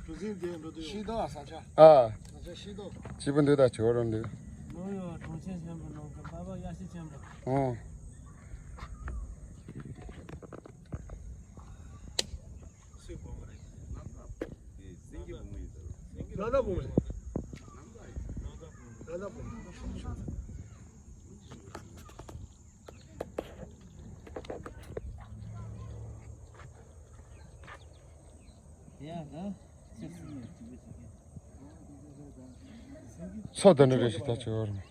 གྲུ་གཟིངས་དེ་འགྲོ་དུས་ཤི་དོ་ཨ་ས་ཆ། ཨ། ས་ཆ་ཤི་དོ། སྐྱིད་པོ་འདུག་ད་ཇོ་རང་འདུག་ནོ་ཡོ་གྲོང་ཁྱེར་ཆེན་པོ་ནང་གི་བ་བ་ཡ་ཤི་ཆེན་པོ། ཨོ། ཚོ་དེ་འདྲ་རེ་ཞིག་ད་ཆོག་རེད།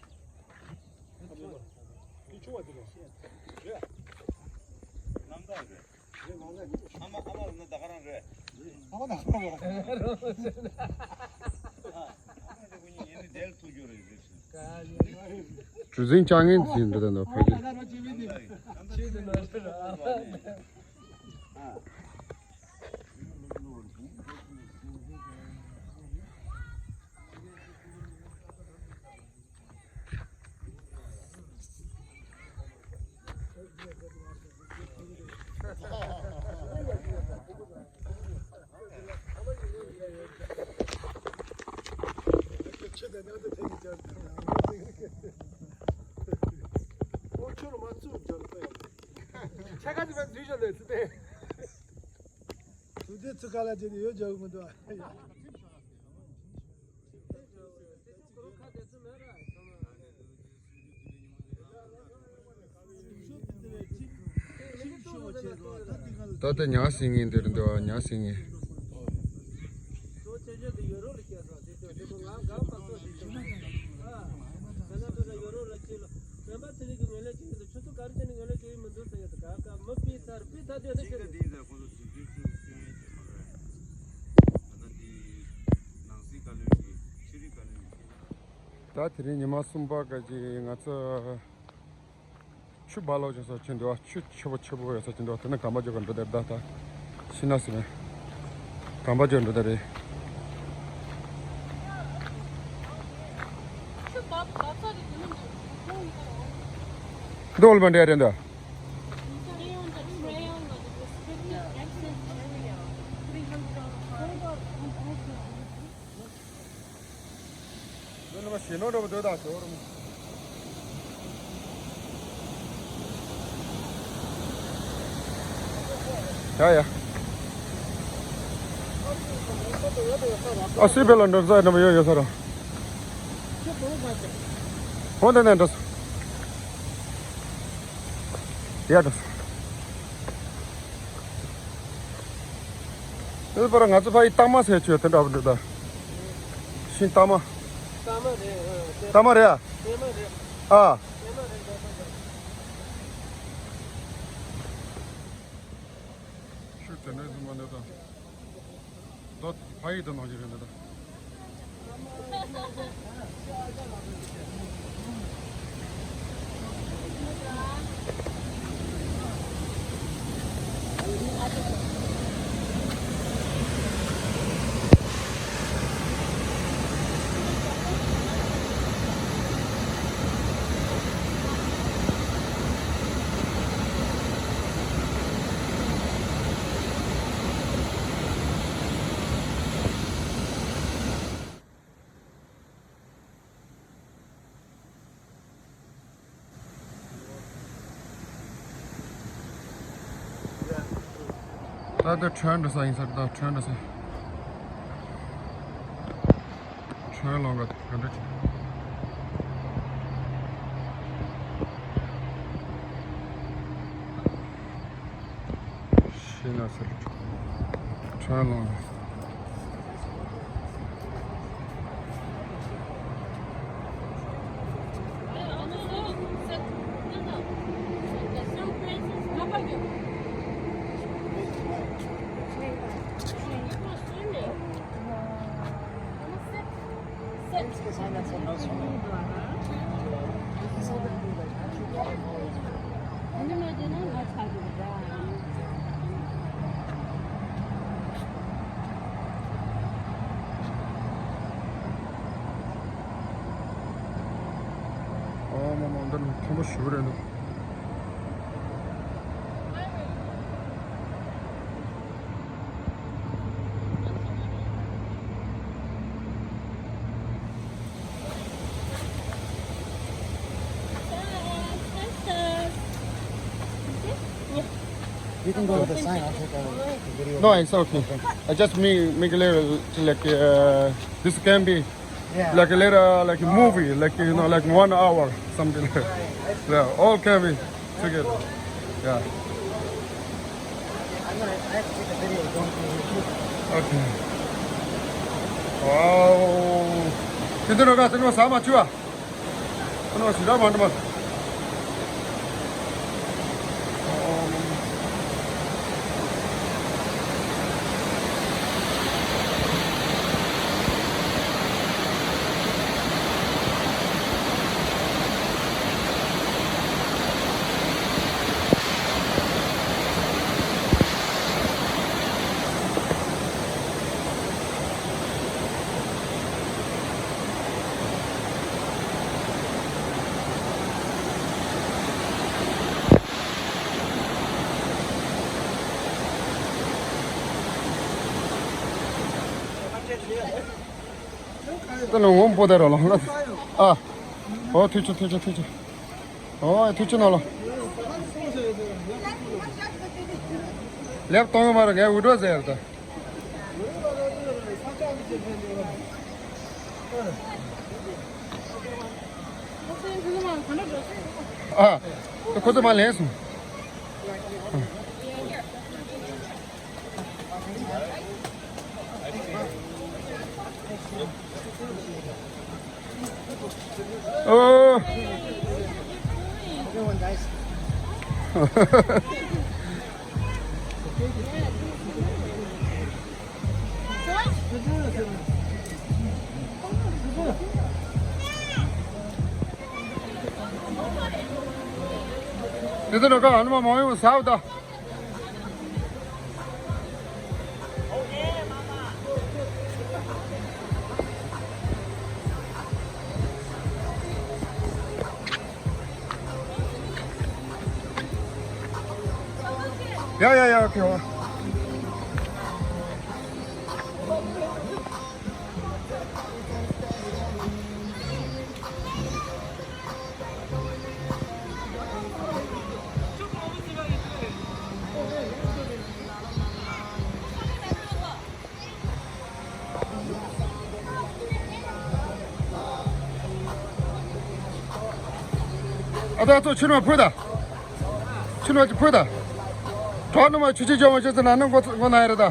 གྲུ་གཟིངས་བཅག་མཁན་ཞིག་འདུག་ད་ནོ་ཕ་གི། ཆ་ག་ཚོད་པ་འཛུལ་བཞག་ལས་ཚུལ་ཏེ། ཚུལ་ཏེ་ཚུལ་ག་ལ་བྱས་ནས་ཡོད་རྒྱག་གི་མི་འདུག་ཨ། ད་ལྟ་ཉག་སིང་ངེ་འདིར་འདུག་ཉག་སིང་ངེ། ད་དེ་རིང་ཉི་མ་གསུམ་པ་ག་ཅིག་ང་ཚོ། ཆུ་བར་ལོག་ཅིག་སོགས་ཆེན་འདུག་ཆུ་ཆེ་པོ་ཆེ་པོ་ཡོད་ས་ཅིག་འདུག་དེ་ནི་གམ་པ་ཇོ་ག་འགྲོ་དེར་ད་ད་ཤི་ན་སི་མེ། གམ་པ་ཇོ་འགྲོ་དེ་རེད། འདི་འོལ་མ་འདྲ་རེད་འདུག་ཡ་ཡ། ཨ་སི་བེ་ལ་འགྲོ་ས་ནམ་ཡོད་ཡོད་ས་ར། ཧོ་ད་ནས་འགྲོ་ས། ཡ་འགྲོ་ས། དེ་པར་ང་ཚོ་ཕ་ཡི་སྟག་མ་ཟེར་ཆོས་དེ་འདྲ་བ་འདུག་ད། ཤིང་སྟག་མ། སྟག་མ་རེད། ཨ། སྟག་མ་རེད་ཨ། སྟག་མ་རེད། ཨ། སྟག་མ་རེད། ཤུགས་དེ་འདྲ་ཟིན་མ་འདུག་ད། ད་ཕ་ཡི་དུ་ནང་བཞིན་རེད་འདུག་ད། ད་ལྟ་ཁྲོན་འགྲོ་ས་ཡིན་ས་རེད། ད་ཁྲོན་འགྲོ་ས། ཁྲོན་ལོང་ག་ག་འདྲ་ཅིག་ཤེས་ན་ཟེར། ཁྲོན་ལོང་ག་ཨོ་མ་མ། འདི་ནི་མཐོན་པོ་ཞེ་པོ་རེད་འདུག You can go with the sign. I'll take a video. No, it's okay. I just make, make a little, like, uh, this can be, yeah, like a little, like, a movie, like, you know, like, one hour, something like that. Yeah, all can be together. Yeah. I'm gonna, I have to take a video going through YouTube. Okay. Wow. Kita nak kata nama sama cua. Ano si dah mana mana. ད་ནི་ངོམ་པོ་དེ་རོ་ལོ་ལ། ཨ། ཨོ་ཐུག་ཆུ་ཐུག་ཆུ་ཐུག་ཆུ། ཨོ་ཐུག་ཆུ་ནོ་ལོ། ལེབ་གཏོང་གི་མ་རེད། ངས་འུར་སྒྲོག་ཟེར་ད། ཨ། ཁོ་ཚོ་མ་ལེན་སོང་། ཨོ། དེ་ཚོ་ནང་ཁ་ཨ་ནུ་མ་མང་ཡོང་ཟ་བ་ད། ཡ་ཡ་ཡ། ཨོ་ཁེ། ཨོ། ཨ་ད་ཚོ་ཕྱི་ནང་ཕུད་ད། ཕྱི་ནང་ཅིག་ཕུད་ད། གྲོགས་ནུ་མ་ཆུ་ཆུ་འཇོག་མ་བྱེད་ཚེ་ན་ནི་མགོ་མགོ་ན་ཡ་རེད་ད།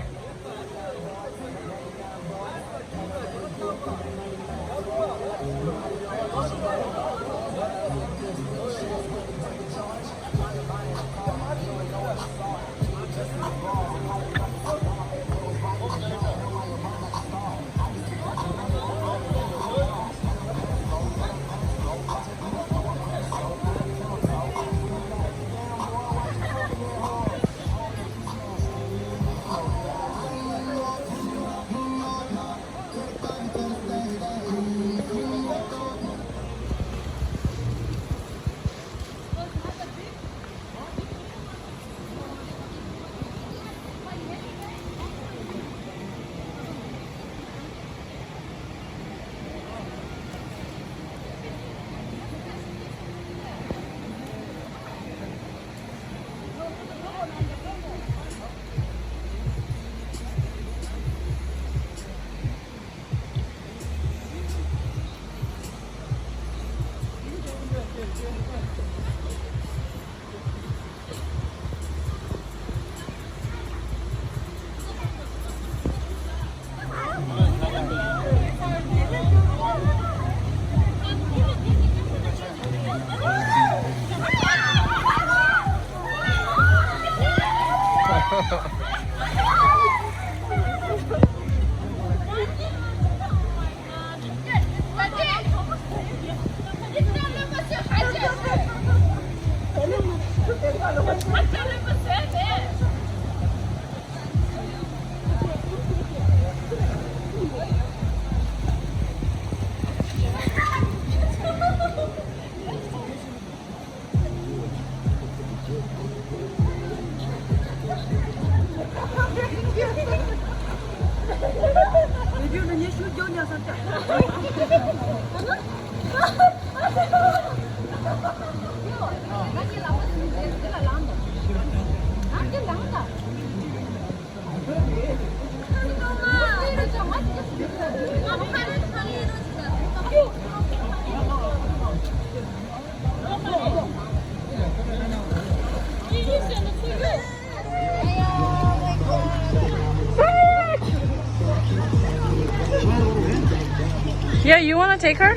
Yeah, you want to take her?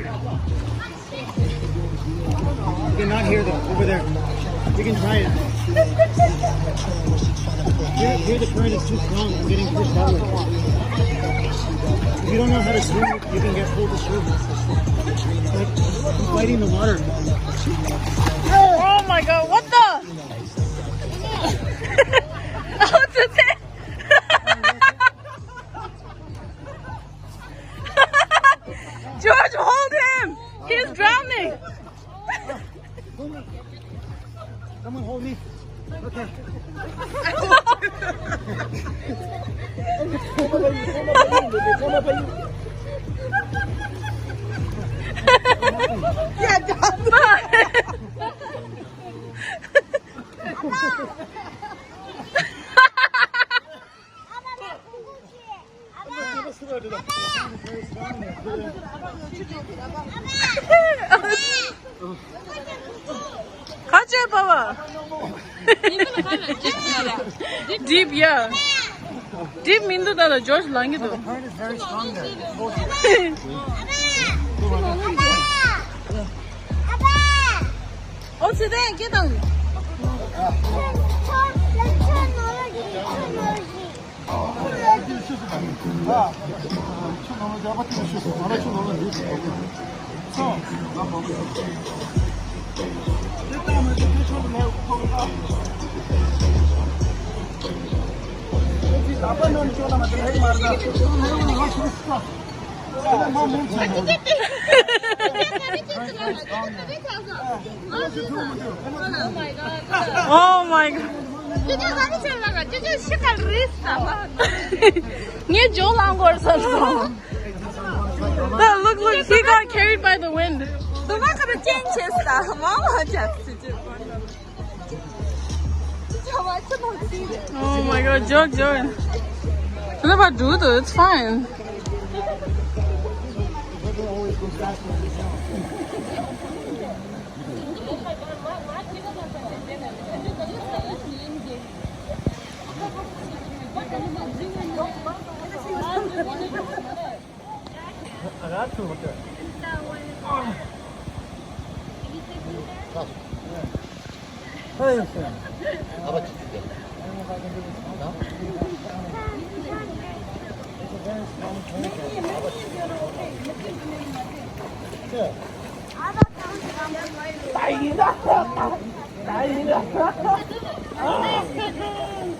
Okay, not here though. Over there. You can try it. Here, here the current is too strong. I'm getting pushed that way. If you don't know how to swim, you can get pulled to shore. Like, I'm fighting the water. Oh my God! What the? Oh, today. George, hold him! He's drowning! Come on, hold me. Okay. Yeah, done. ཁ་ཆེ་པ་བ། Deep, yeah. Deep མི་འདུག་ད་ལ་George ལངས་ཀྱི་འདུག Current is very strong there. ཨོ་ཚེ་བརྟན་སྐད་བཏང་། Oh my God. ངས་ཇོ་ལང་གོར་སོང་། Look, look, he got carried by the wind. Oh my God, joke, joke. What about Dudu? It's fine.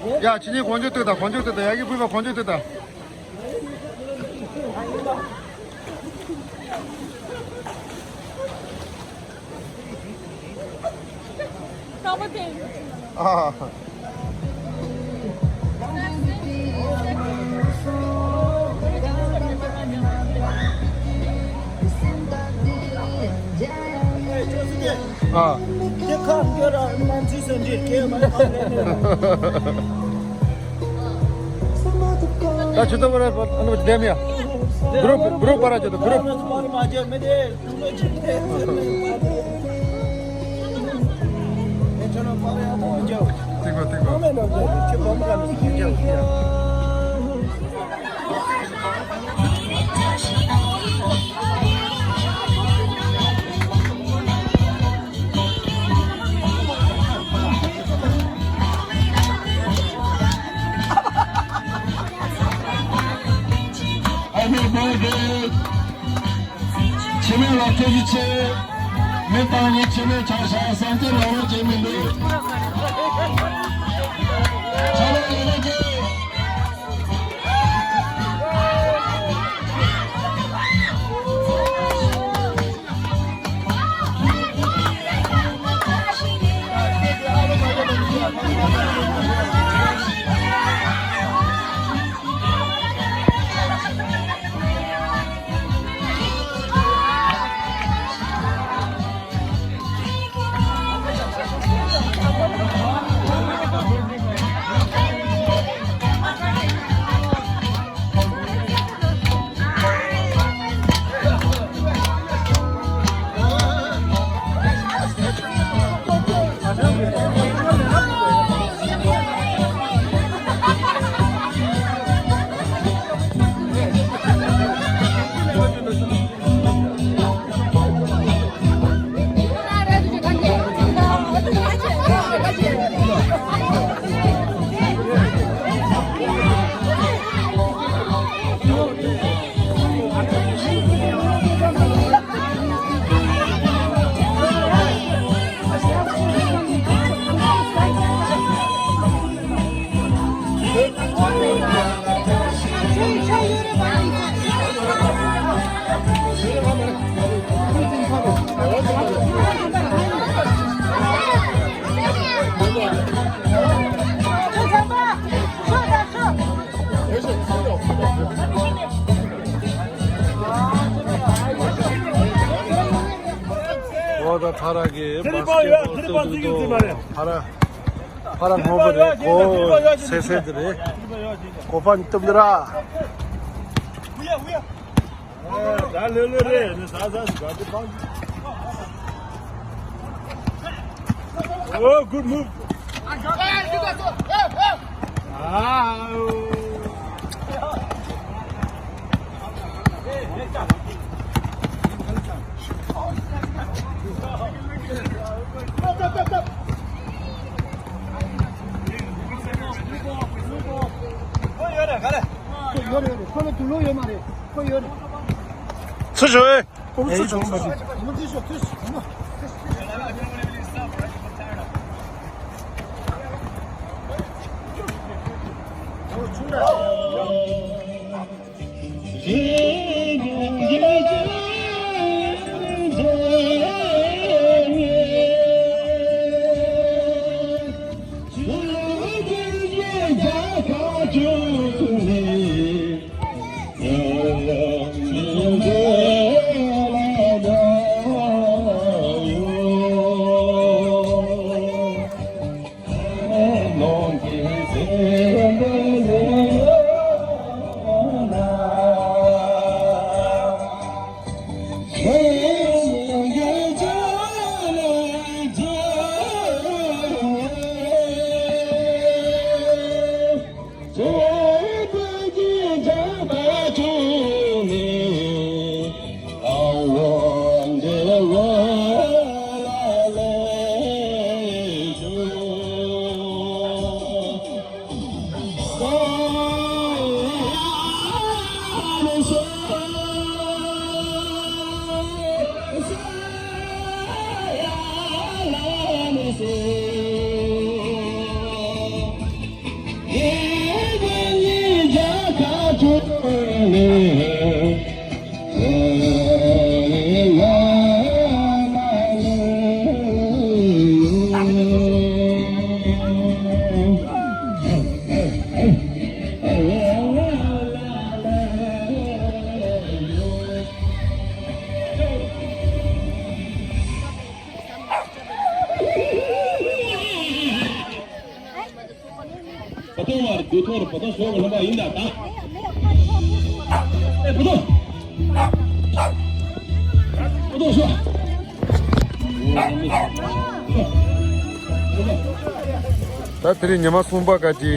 ཡ། ཁྱེད་གཉིས་གང་བྱུང་ལྟོས་དང་། གང་བྱུང་ལྟོས་དང་། ཡ་གི་བུས་པ་གང་བྱུང་ལྟོས་དང་། ཨ། ཨ། ད་ཆུ་ཚོད་བར་ཨ་ནུ་བདེ་མི་ཡ། གུ་རུབ་གུ་རུབ་པར་ཆུ་ཚོད་གུ་རུབ། ཏིག་གོ་ཏིག་གོ། ཕྱི་མའི་ལ་སྐྱོ་ཞིག་ཆེ། མི་དང་ནི་ཕྱི་མའི་ཆ་ཤ་སེམས་ཅན་ལ་རོགས་བྱེད་མི་འདུག་ཆ་ལ་ལ་ལ་ཅེ། འོ་ད་ཕ་ར་གི་བཱ་སི་ཀེ་ཊི་བོལ་ཏོ་ཏོ་ཏོ། ཕ་ར་ཕ་ར་སྔོན་པོ་རེད། གོ་སེ་སེ་དེ་རེད། གོ་པ་ཉི་སྟོབས་འདི་ར། Oh, good move. Ah. ཡོད་རེད། ཁོ་ལ་དུག་ལོག་ཡོད་མ་རེད། ཁོ་ཡོད་རེད། ཚུར་ཤོག་ཨེ། ཨེ་ཡིན་ཚུར་ཤོག་ཚུར་ཤོག་བོ་དོ་བར་དགུ་ཐོར་བོ་དོ་ཤོག་ལྷམ་པ་ཡིན་ད་ད། ཨེ་བོ་དོ། བོ་དོ་ཤོག་ད་དེ་རིང་ཉི་མ་གསུམ་པ་ག་ཅི་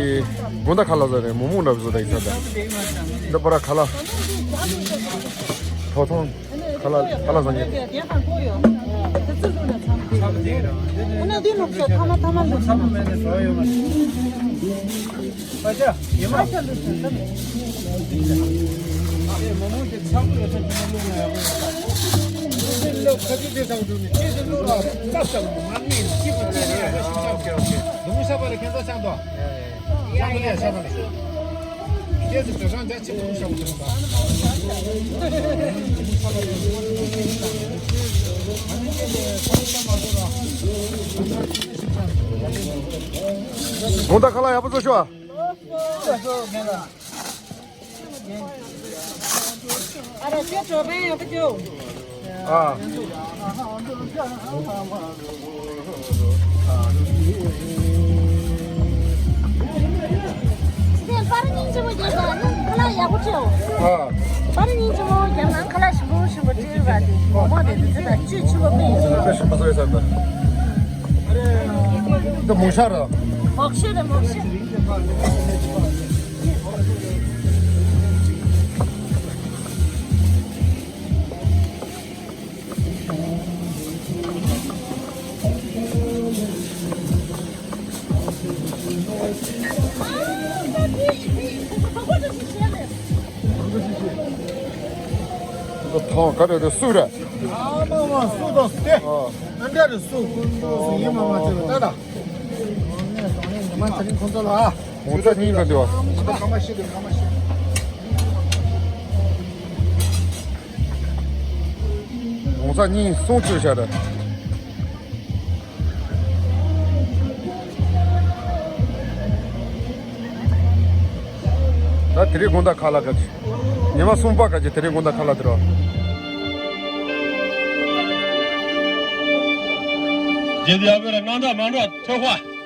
དགོང་དག་ཁ་ལག་བཟོ་རེད། མོག་མོག་འདྲ་བཟོ་ད་ཡིན་ས་ད། འདི་པར་ཁ་ལག་ཐོ་ཐོང་། ཁ་ལག་ཁ་ལག་བཟང་ངེ། དེ་དང་གོ་ཡོད། དེ་ཚོ་ལུག་ལ་ཚམ་དེ། ཁོ་ན་འདི་ལུག་ཤོག་ཐ་མ་ཐ་མ་ལུག་ཤོག་ཚམ་མེད་ནས་བཟོ་ཡོད་མ་རེད། ཨ་ཅག་ཡེ་མ། ཨ་ཅག་ལུག་ཤོག་ཚམ་མེད། ཨེ་མོ་མོ་དེ་ཚ་པོ་ཡོད་ས་ཅི་མ་ལུག་ན་ཡག་པོ་ཡོད་ས། ལུག་ཁ་ཅིག་དེ་ཚང་འགྲོ་ནས་ཁྱེད་ཚོ་ལུག་ར་ལྟ་ས་མ་ནི་སྐྱིད་པོ་དེ་རེད། ཨ་ཅག་ཞིག་ཅག་ཨོ་ཁེ་ཨོ་ཁེ། ལུག་ས་པ་རེ་ཁྱེད་ཚོ་ཚང་དོ། ཡ་ཡ་ཡ་ཡ། དགོང་དག་ཁ་ལག་ཡག་པོ་བཟོ་ཤོག་ཨ། ཨ་ར་ཁྱེད་ཚོ་བན་ཡག་པོ་བྱོས། ཨ། པར་རྙིང་ཆེན་མོ་རྒྱབ་ན་ཁ་ལག་ཡག་པོ་བྱེད། ཨ། པར་རྙིང་ཆེན་མོ་རྒྱབ་ན་ཁ་ལག་ཞིམ་པོ་ཞིམ་པོ་སྤྲད་ར་དེ་མོག་མོག་དེ་དེ་ཚོ་དང་བཅུད་ཆེན་པོ་སྤྲད་ཡོད། ཞིམ་པོ་ཞིམ་པོ་བཟོས་ས་འདི། འདི་མོག་ཤ་ར། མོག་ཤ་རེད་མོག་ཤ། ཐང་ག་རེ་རེ་སུ་རེད། ཨ་མ་མ་སུ་དང་སུ་དེ། ཨ། ཨ་འདྲ་རེ་སུ་ཀུན་ཏུ་སུ་ཡིན་མ་མ་ཅེ་ལ་ད་ད། ང་ཚ་རིང་ཁོང་ཚོ་ལ་ཨ། ངོ་ཚ་རྙིང་ག་འདི་བ། ཁ་མ་ཤི་དེ་ཁ་མ་ཤི། ངོ་ཚ་རྙིང་སོང་བཅུག་བཞག་ར། ད་དེ་རིང་དགོང་དག་ཁ་ལག་ག་ཅི། ཉི་མ་གསུམ་པ་ག་ཅི་དེ་རིང་དགོང་དག་ཁ་ལག་དེ་རོ། རྗེས་ཡ་བེ་ར་ནང་ད་མ་འགྲོ་ཐོས་ཁ།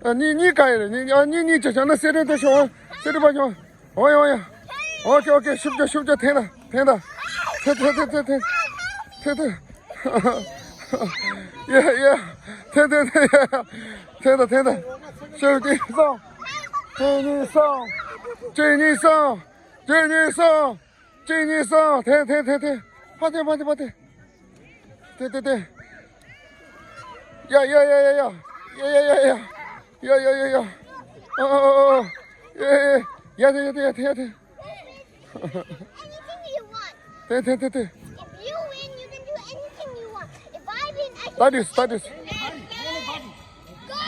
ཨ་གཉིས་གཉིས་ག་ཡིན་རེད། གཉིས་ཨ་གཉིས་གཉིས་ཅི་བྱ་ན་སེ་རེད་དེ་ཤོག་ཨ། སེ་རེད་པ་ཤོག་ཨ། ཨོ་ཡ་ཨོ་ཡ། ཨོ་ཡ། ཨོ་ཀེ་ཨོ་ཀེ། ཤུབ་ཅོ་ཤུབ་ཅོ། འཐེན་ད་འཐེན་ད། འཐེན་འཐེན་འཐེན་འཐེན་འཐེན་འཐེན། ཡ་ཡ། འཐེན་འཐེན་འཐེན། ཡ་ཡ། འཐེན་ད་འཐེན་ད། ཤུབ་ཅོ་སོང་། གཅིག་གཉིས་སོང་། གཅིག་གཉིས་སོང་། གཅིག་གཉིས་སོང་། གཅིག་གཉིས་སོང་། འཐེན་འཐེན་འཐེན་འཐེན། ཕར་འཐེན་ཕར་འཐེན་ཕར་འཐེན། འཐེན་འཐེན་འཐེན། ཡ་ཡ་ཡ་ཡ་ཡ། ཡ་ཡ་ཡ་ཡ། ཡ་ཡ་ཡ་ཡ། ཨ་ཨ་ཨ་ཨ། ཡ་ཡ་ཡ། ཡ་འཐེན་ཡ་འཐེན་ཡ་འཐེན་ཡ་འཐེན། Anything you want. འཐེན་འཐེན་འཐེན་འཐེན། If you win, you can do anything you want. If I win, I can. That is, that is. Go!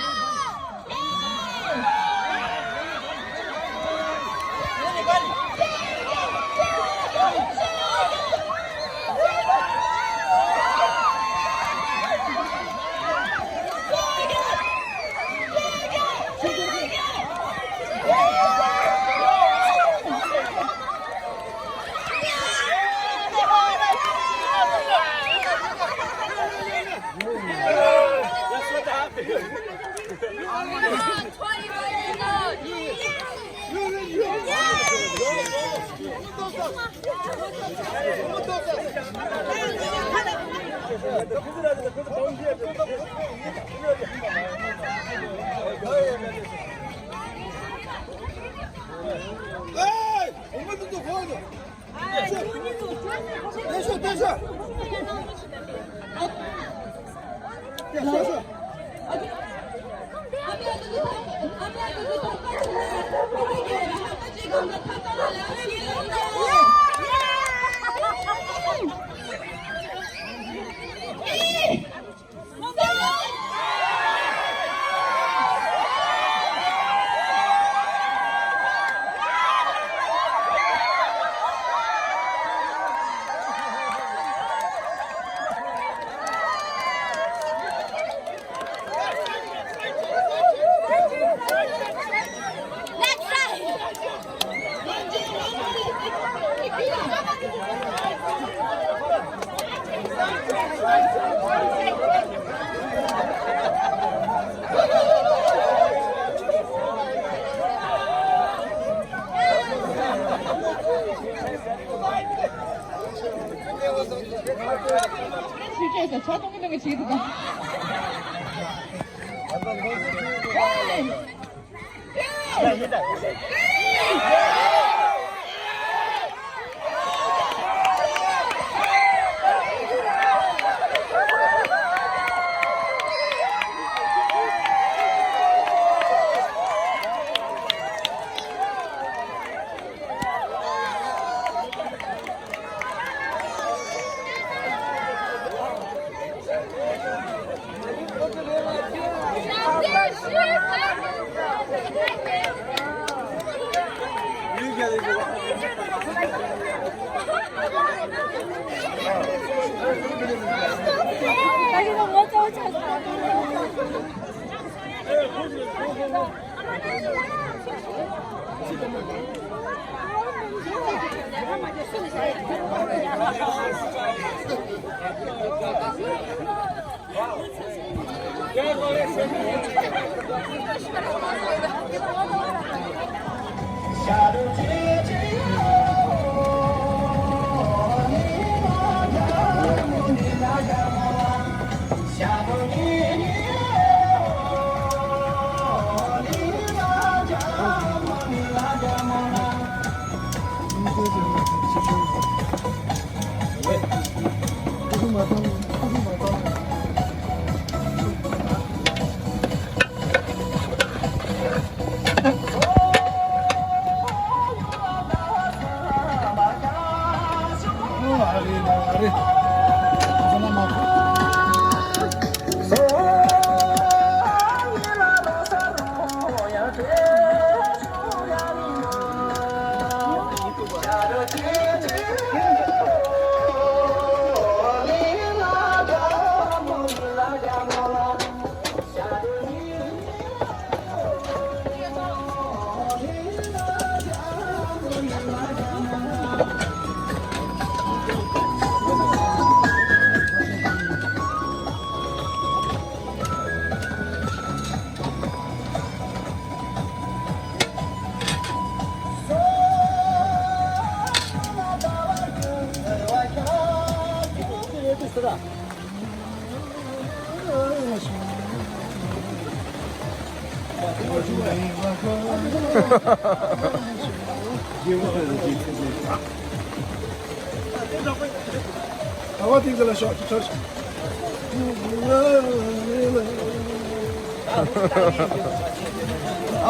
ཨ་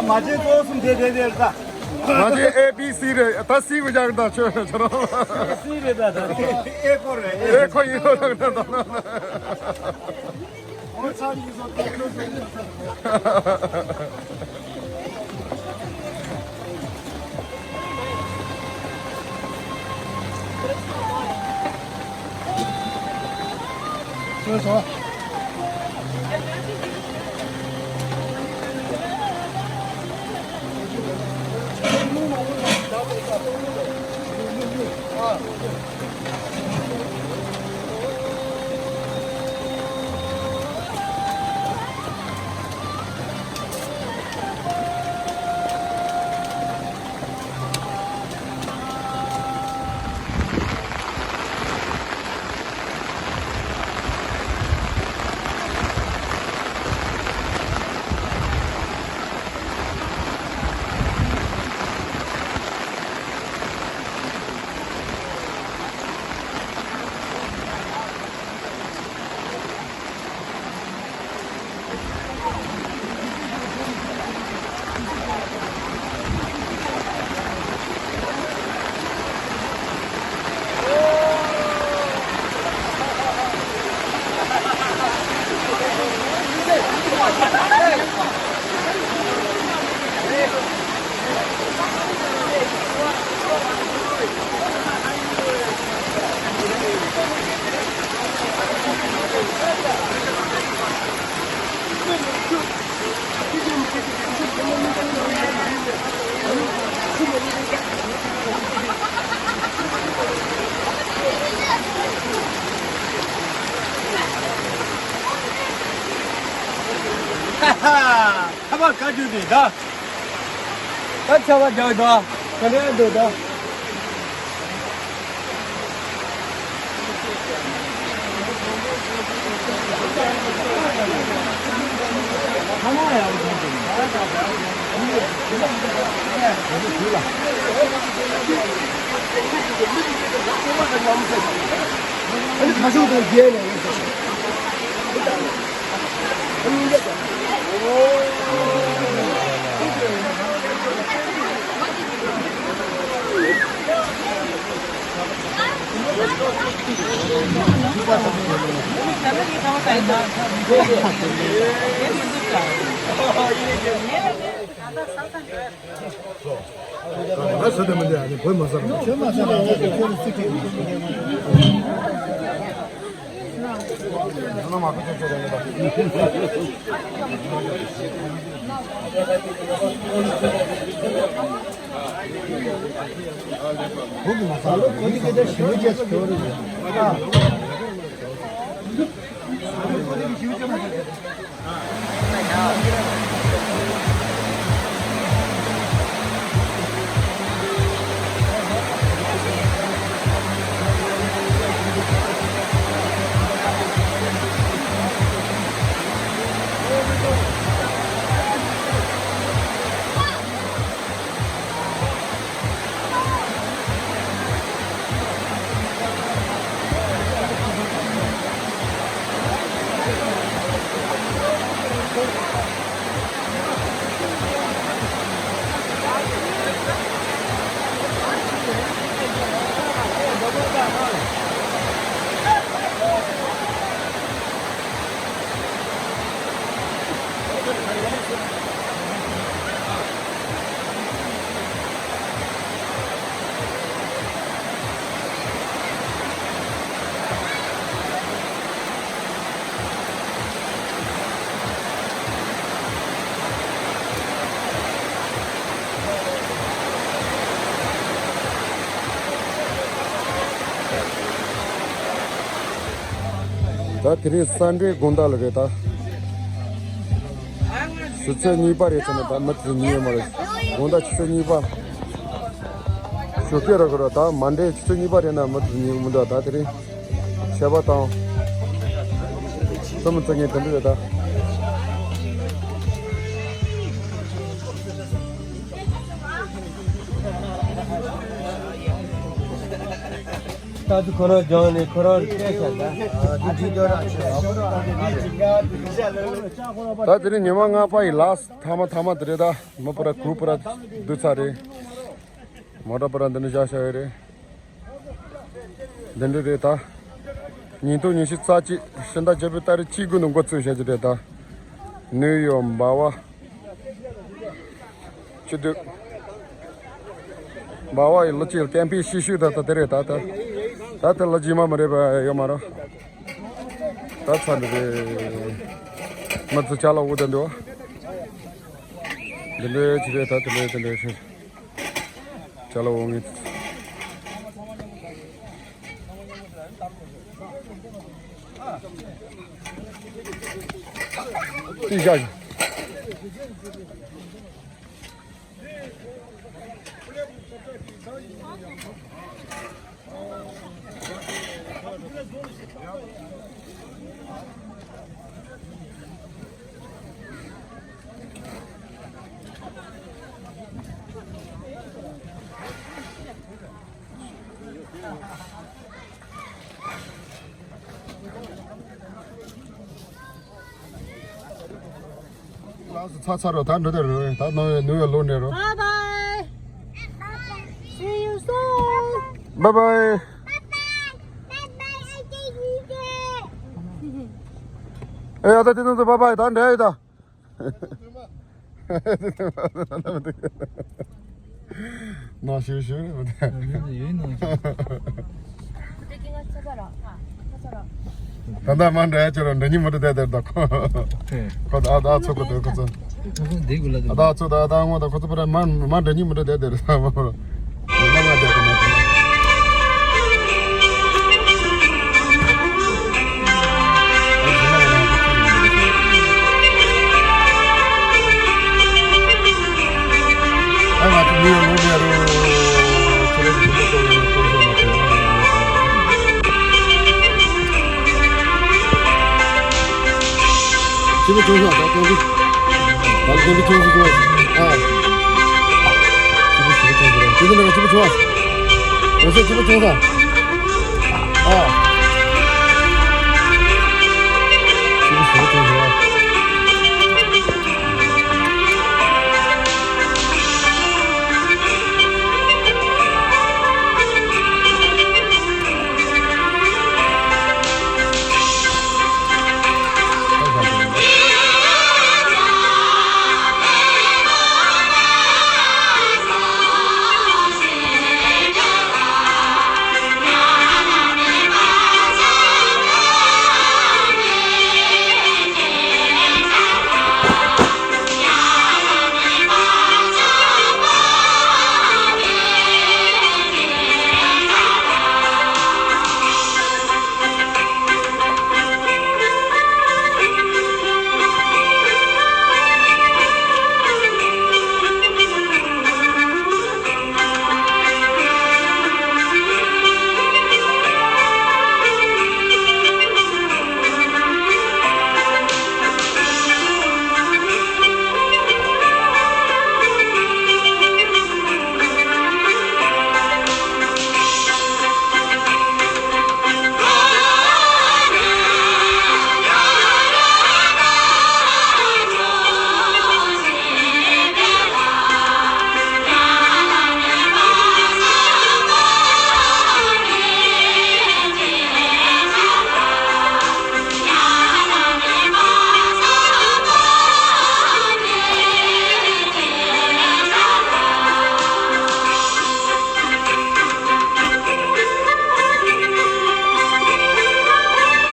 མ་བྱེད་ཀོ་གསུམ་དེ་དེ་དེ་ད། ང་ཚོའི་ཨེ་བི་སི་རེད། ད་སི་གི་རྒྱག་ད་ཆོས་ཆོས་རང་ལ། སི་རེད་ད་ད། ཨེ་ཁོ་རེད། ཨེ་ཁོ་ཡིན་རོགས་ད་ད། ཨོ་ཚང་གི་བཟོ་ད་ད། ཁ་པར་བཀའ་བཀྱོན་དེ་ད། ད་ཆ་བ་རྒྱག་ད། ག་ནས་འདུག་ད། ང་ཟ་དེ་མི་འདི་ཨ་ནི་བོད་མ་ཟ་ར། ད་དེ་རིང་སན་ཌེ་དགོང་དག་ལ་རེད་ད། ཆུ་ཚོད་གཉིས་པ་རེད་ཟེར་ན་ད་མི་དེ་ཉིན་ཡོད་མ་རེད། དགོང་དག་ཆུ་ཚོད་གཉིས་པ། ཞོགས་ཀས་ར་གོ་ར་ད་མན་ཌེ་ཆུ་ཚོད་གཉིས་པ་རེད་ན་མི་དེ་ཉིན་མི་འདུག་ད་དེ་རིང་ཤ་བ་དང་། རྩེད་མོ་རྩེ་མཁན་དེ་འདྲ་རེད་ད། ད་དུ་ཁོ་རང་སྦྱངས་ནས་ཁོ་རང་སྐད་ཆ་ད། ད་དེ་རིང་ཉི་མ་ལྔ་པ་ཡི་ལཱ་སི་ཐ་མ་ཐ་མ་དེ་རེད། ད་མི་པར་གུ་པར་བསྡུ་ཚར་རེད། མོ་ཊ་པར་འདི་ནས་བཞག་བཞག་ཡོད་རེད། འདི་འདྲ་རེད་ད། ཉིས་སྟོང་ཉི་ཤུ་རྩ་གཅིག་ཕྱི་ཟླ་བརྒྱད་པའི་ཏ་རིག་གཅིག་དགུ་ནས་འགོ་བཙུགས་བྱས་ཀྱི་རེད་ད། ནིའུ་ཡོག་འབའ་བ། སྤྱི་འཐུས། འབའ་བ་ཡི་ལོ་གཅིག་ལ་ཀེམ་པེན་ཤི་ཤུ་ད་ད་དེ་རེད་ད་ད། ད་དེ་ལ་རྗེས་མ་མི་རེད་པ་ཡོད་མ་རེད། ད་ཚར་འདི་རེད། མི་ཚོ་ཅ་ལག་འུ་ད་འདུག་འདི་འདྲའི་ཅི་རེད་ད་དེ་འདྲའི་དེ་འདྲའི་ཅ་ལག་འུ་ངེས། ཅི་བཞག་ལགས་སོ་ཚར་ཚར་རོ། ད་འགྲོ་དེ་རོ། ད་ནོ་ནུ་ཡོ་ལོ་འདྲེ་རོ། Bye bye. See you soon. Bye bye. ཨེ་ཡ་ད་དེ་ནང་དུ་bye bye ད་འདྲ་ཡོད་ད། ནང་ཞུ་ཞུ་རེད་མི་འདུག་ཡོད་ནང་ཞུ། ད་ལྟ་མ་འདྲ་ཡ་ཁྱོད་རང་འདྲ་ཉིན་མོ་དུ་བསྡད་དེར་ད་ཁོ། ཁོ་ད་ཨ་ད་ཚོ་ཁོ་ད་ཁོ་ཚོ། ཁོ་ཚོ་འདི་གུ་ལ་ཨ་ད་ཚོ་ད་ཨ་ད་ངོ་ད་ཁོ་ཚོ་པ་ར་མ་མ་འདྲ་ཉིན་མོ་དུ་བསྡད་དེར་ད་མ་ཁོ། ང་ང་བསྡད་ཁོ་མ་ཁོ།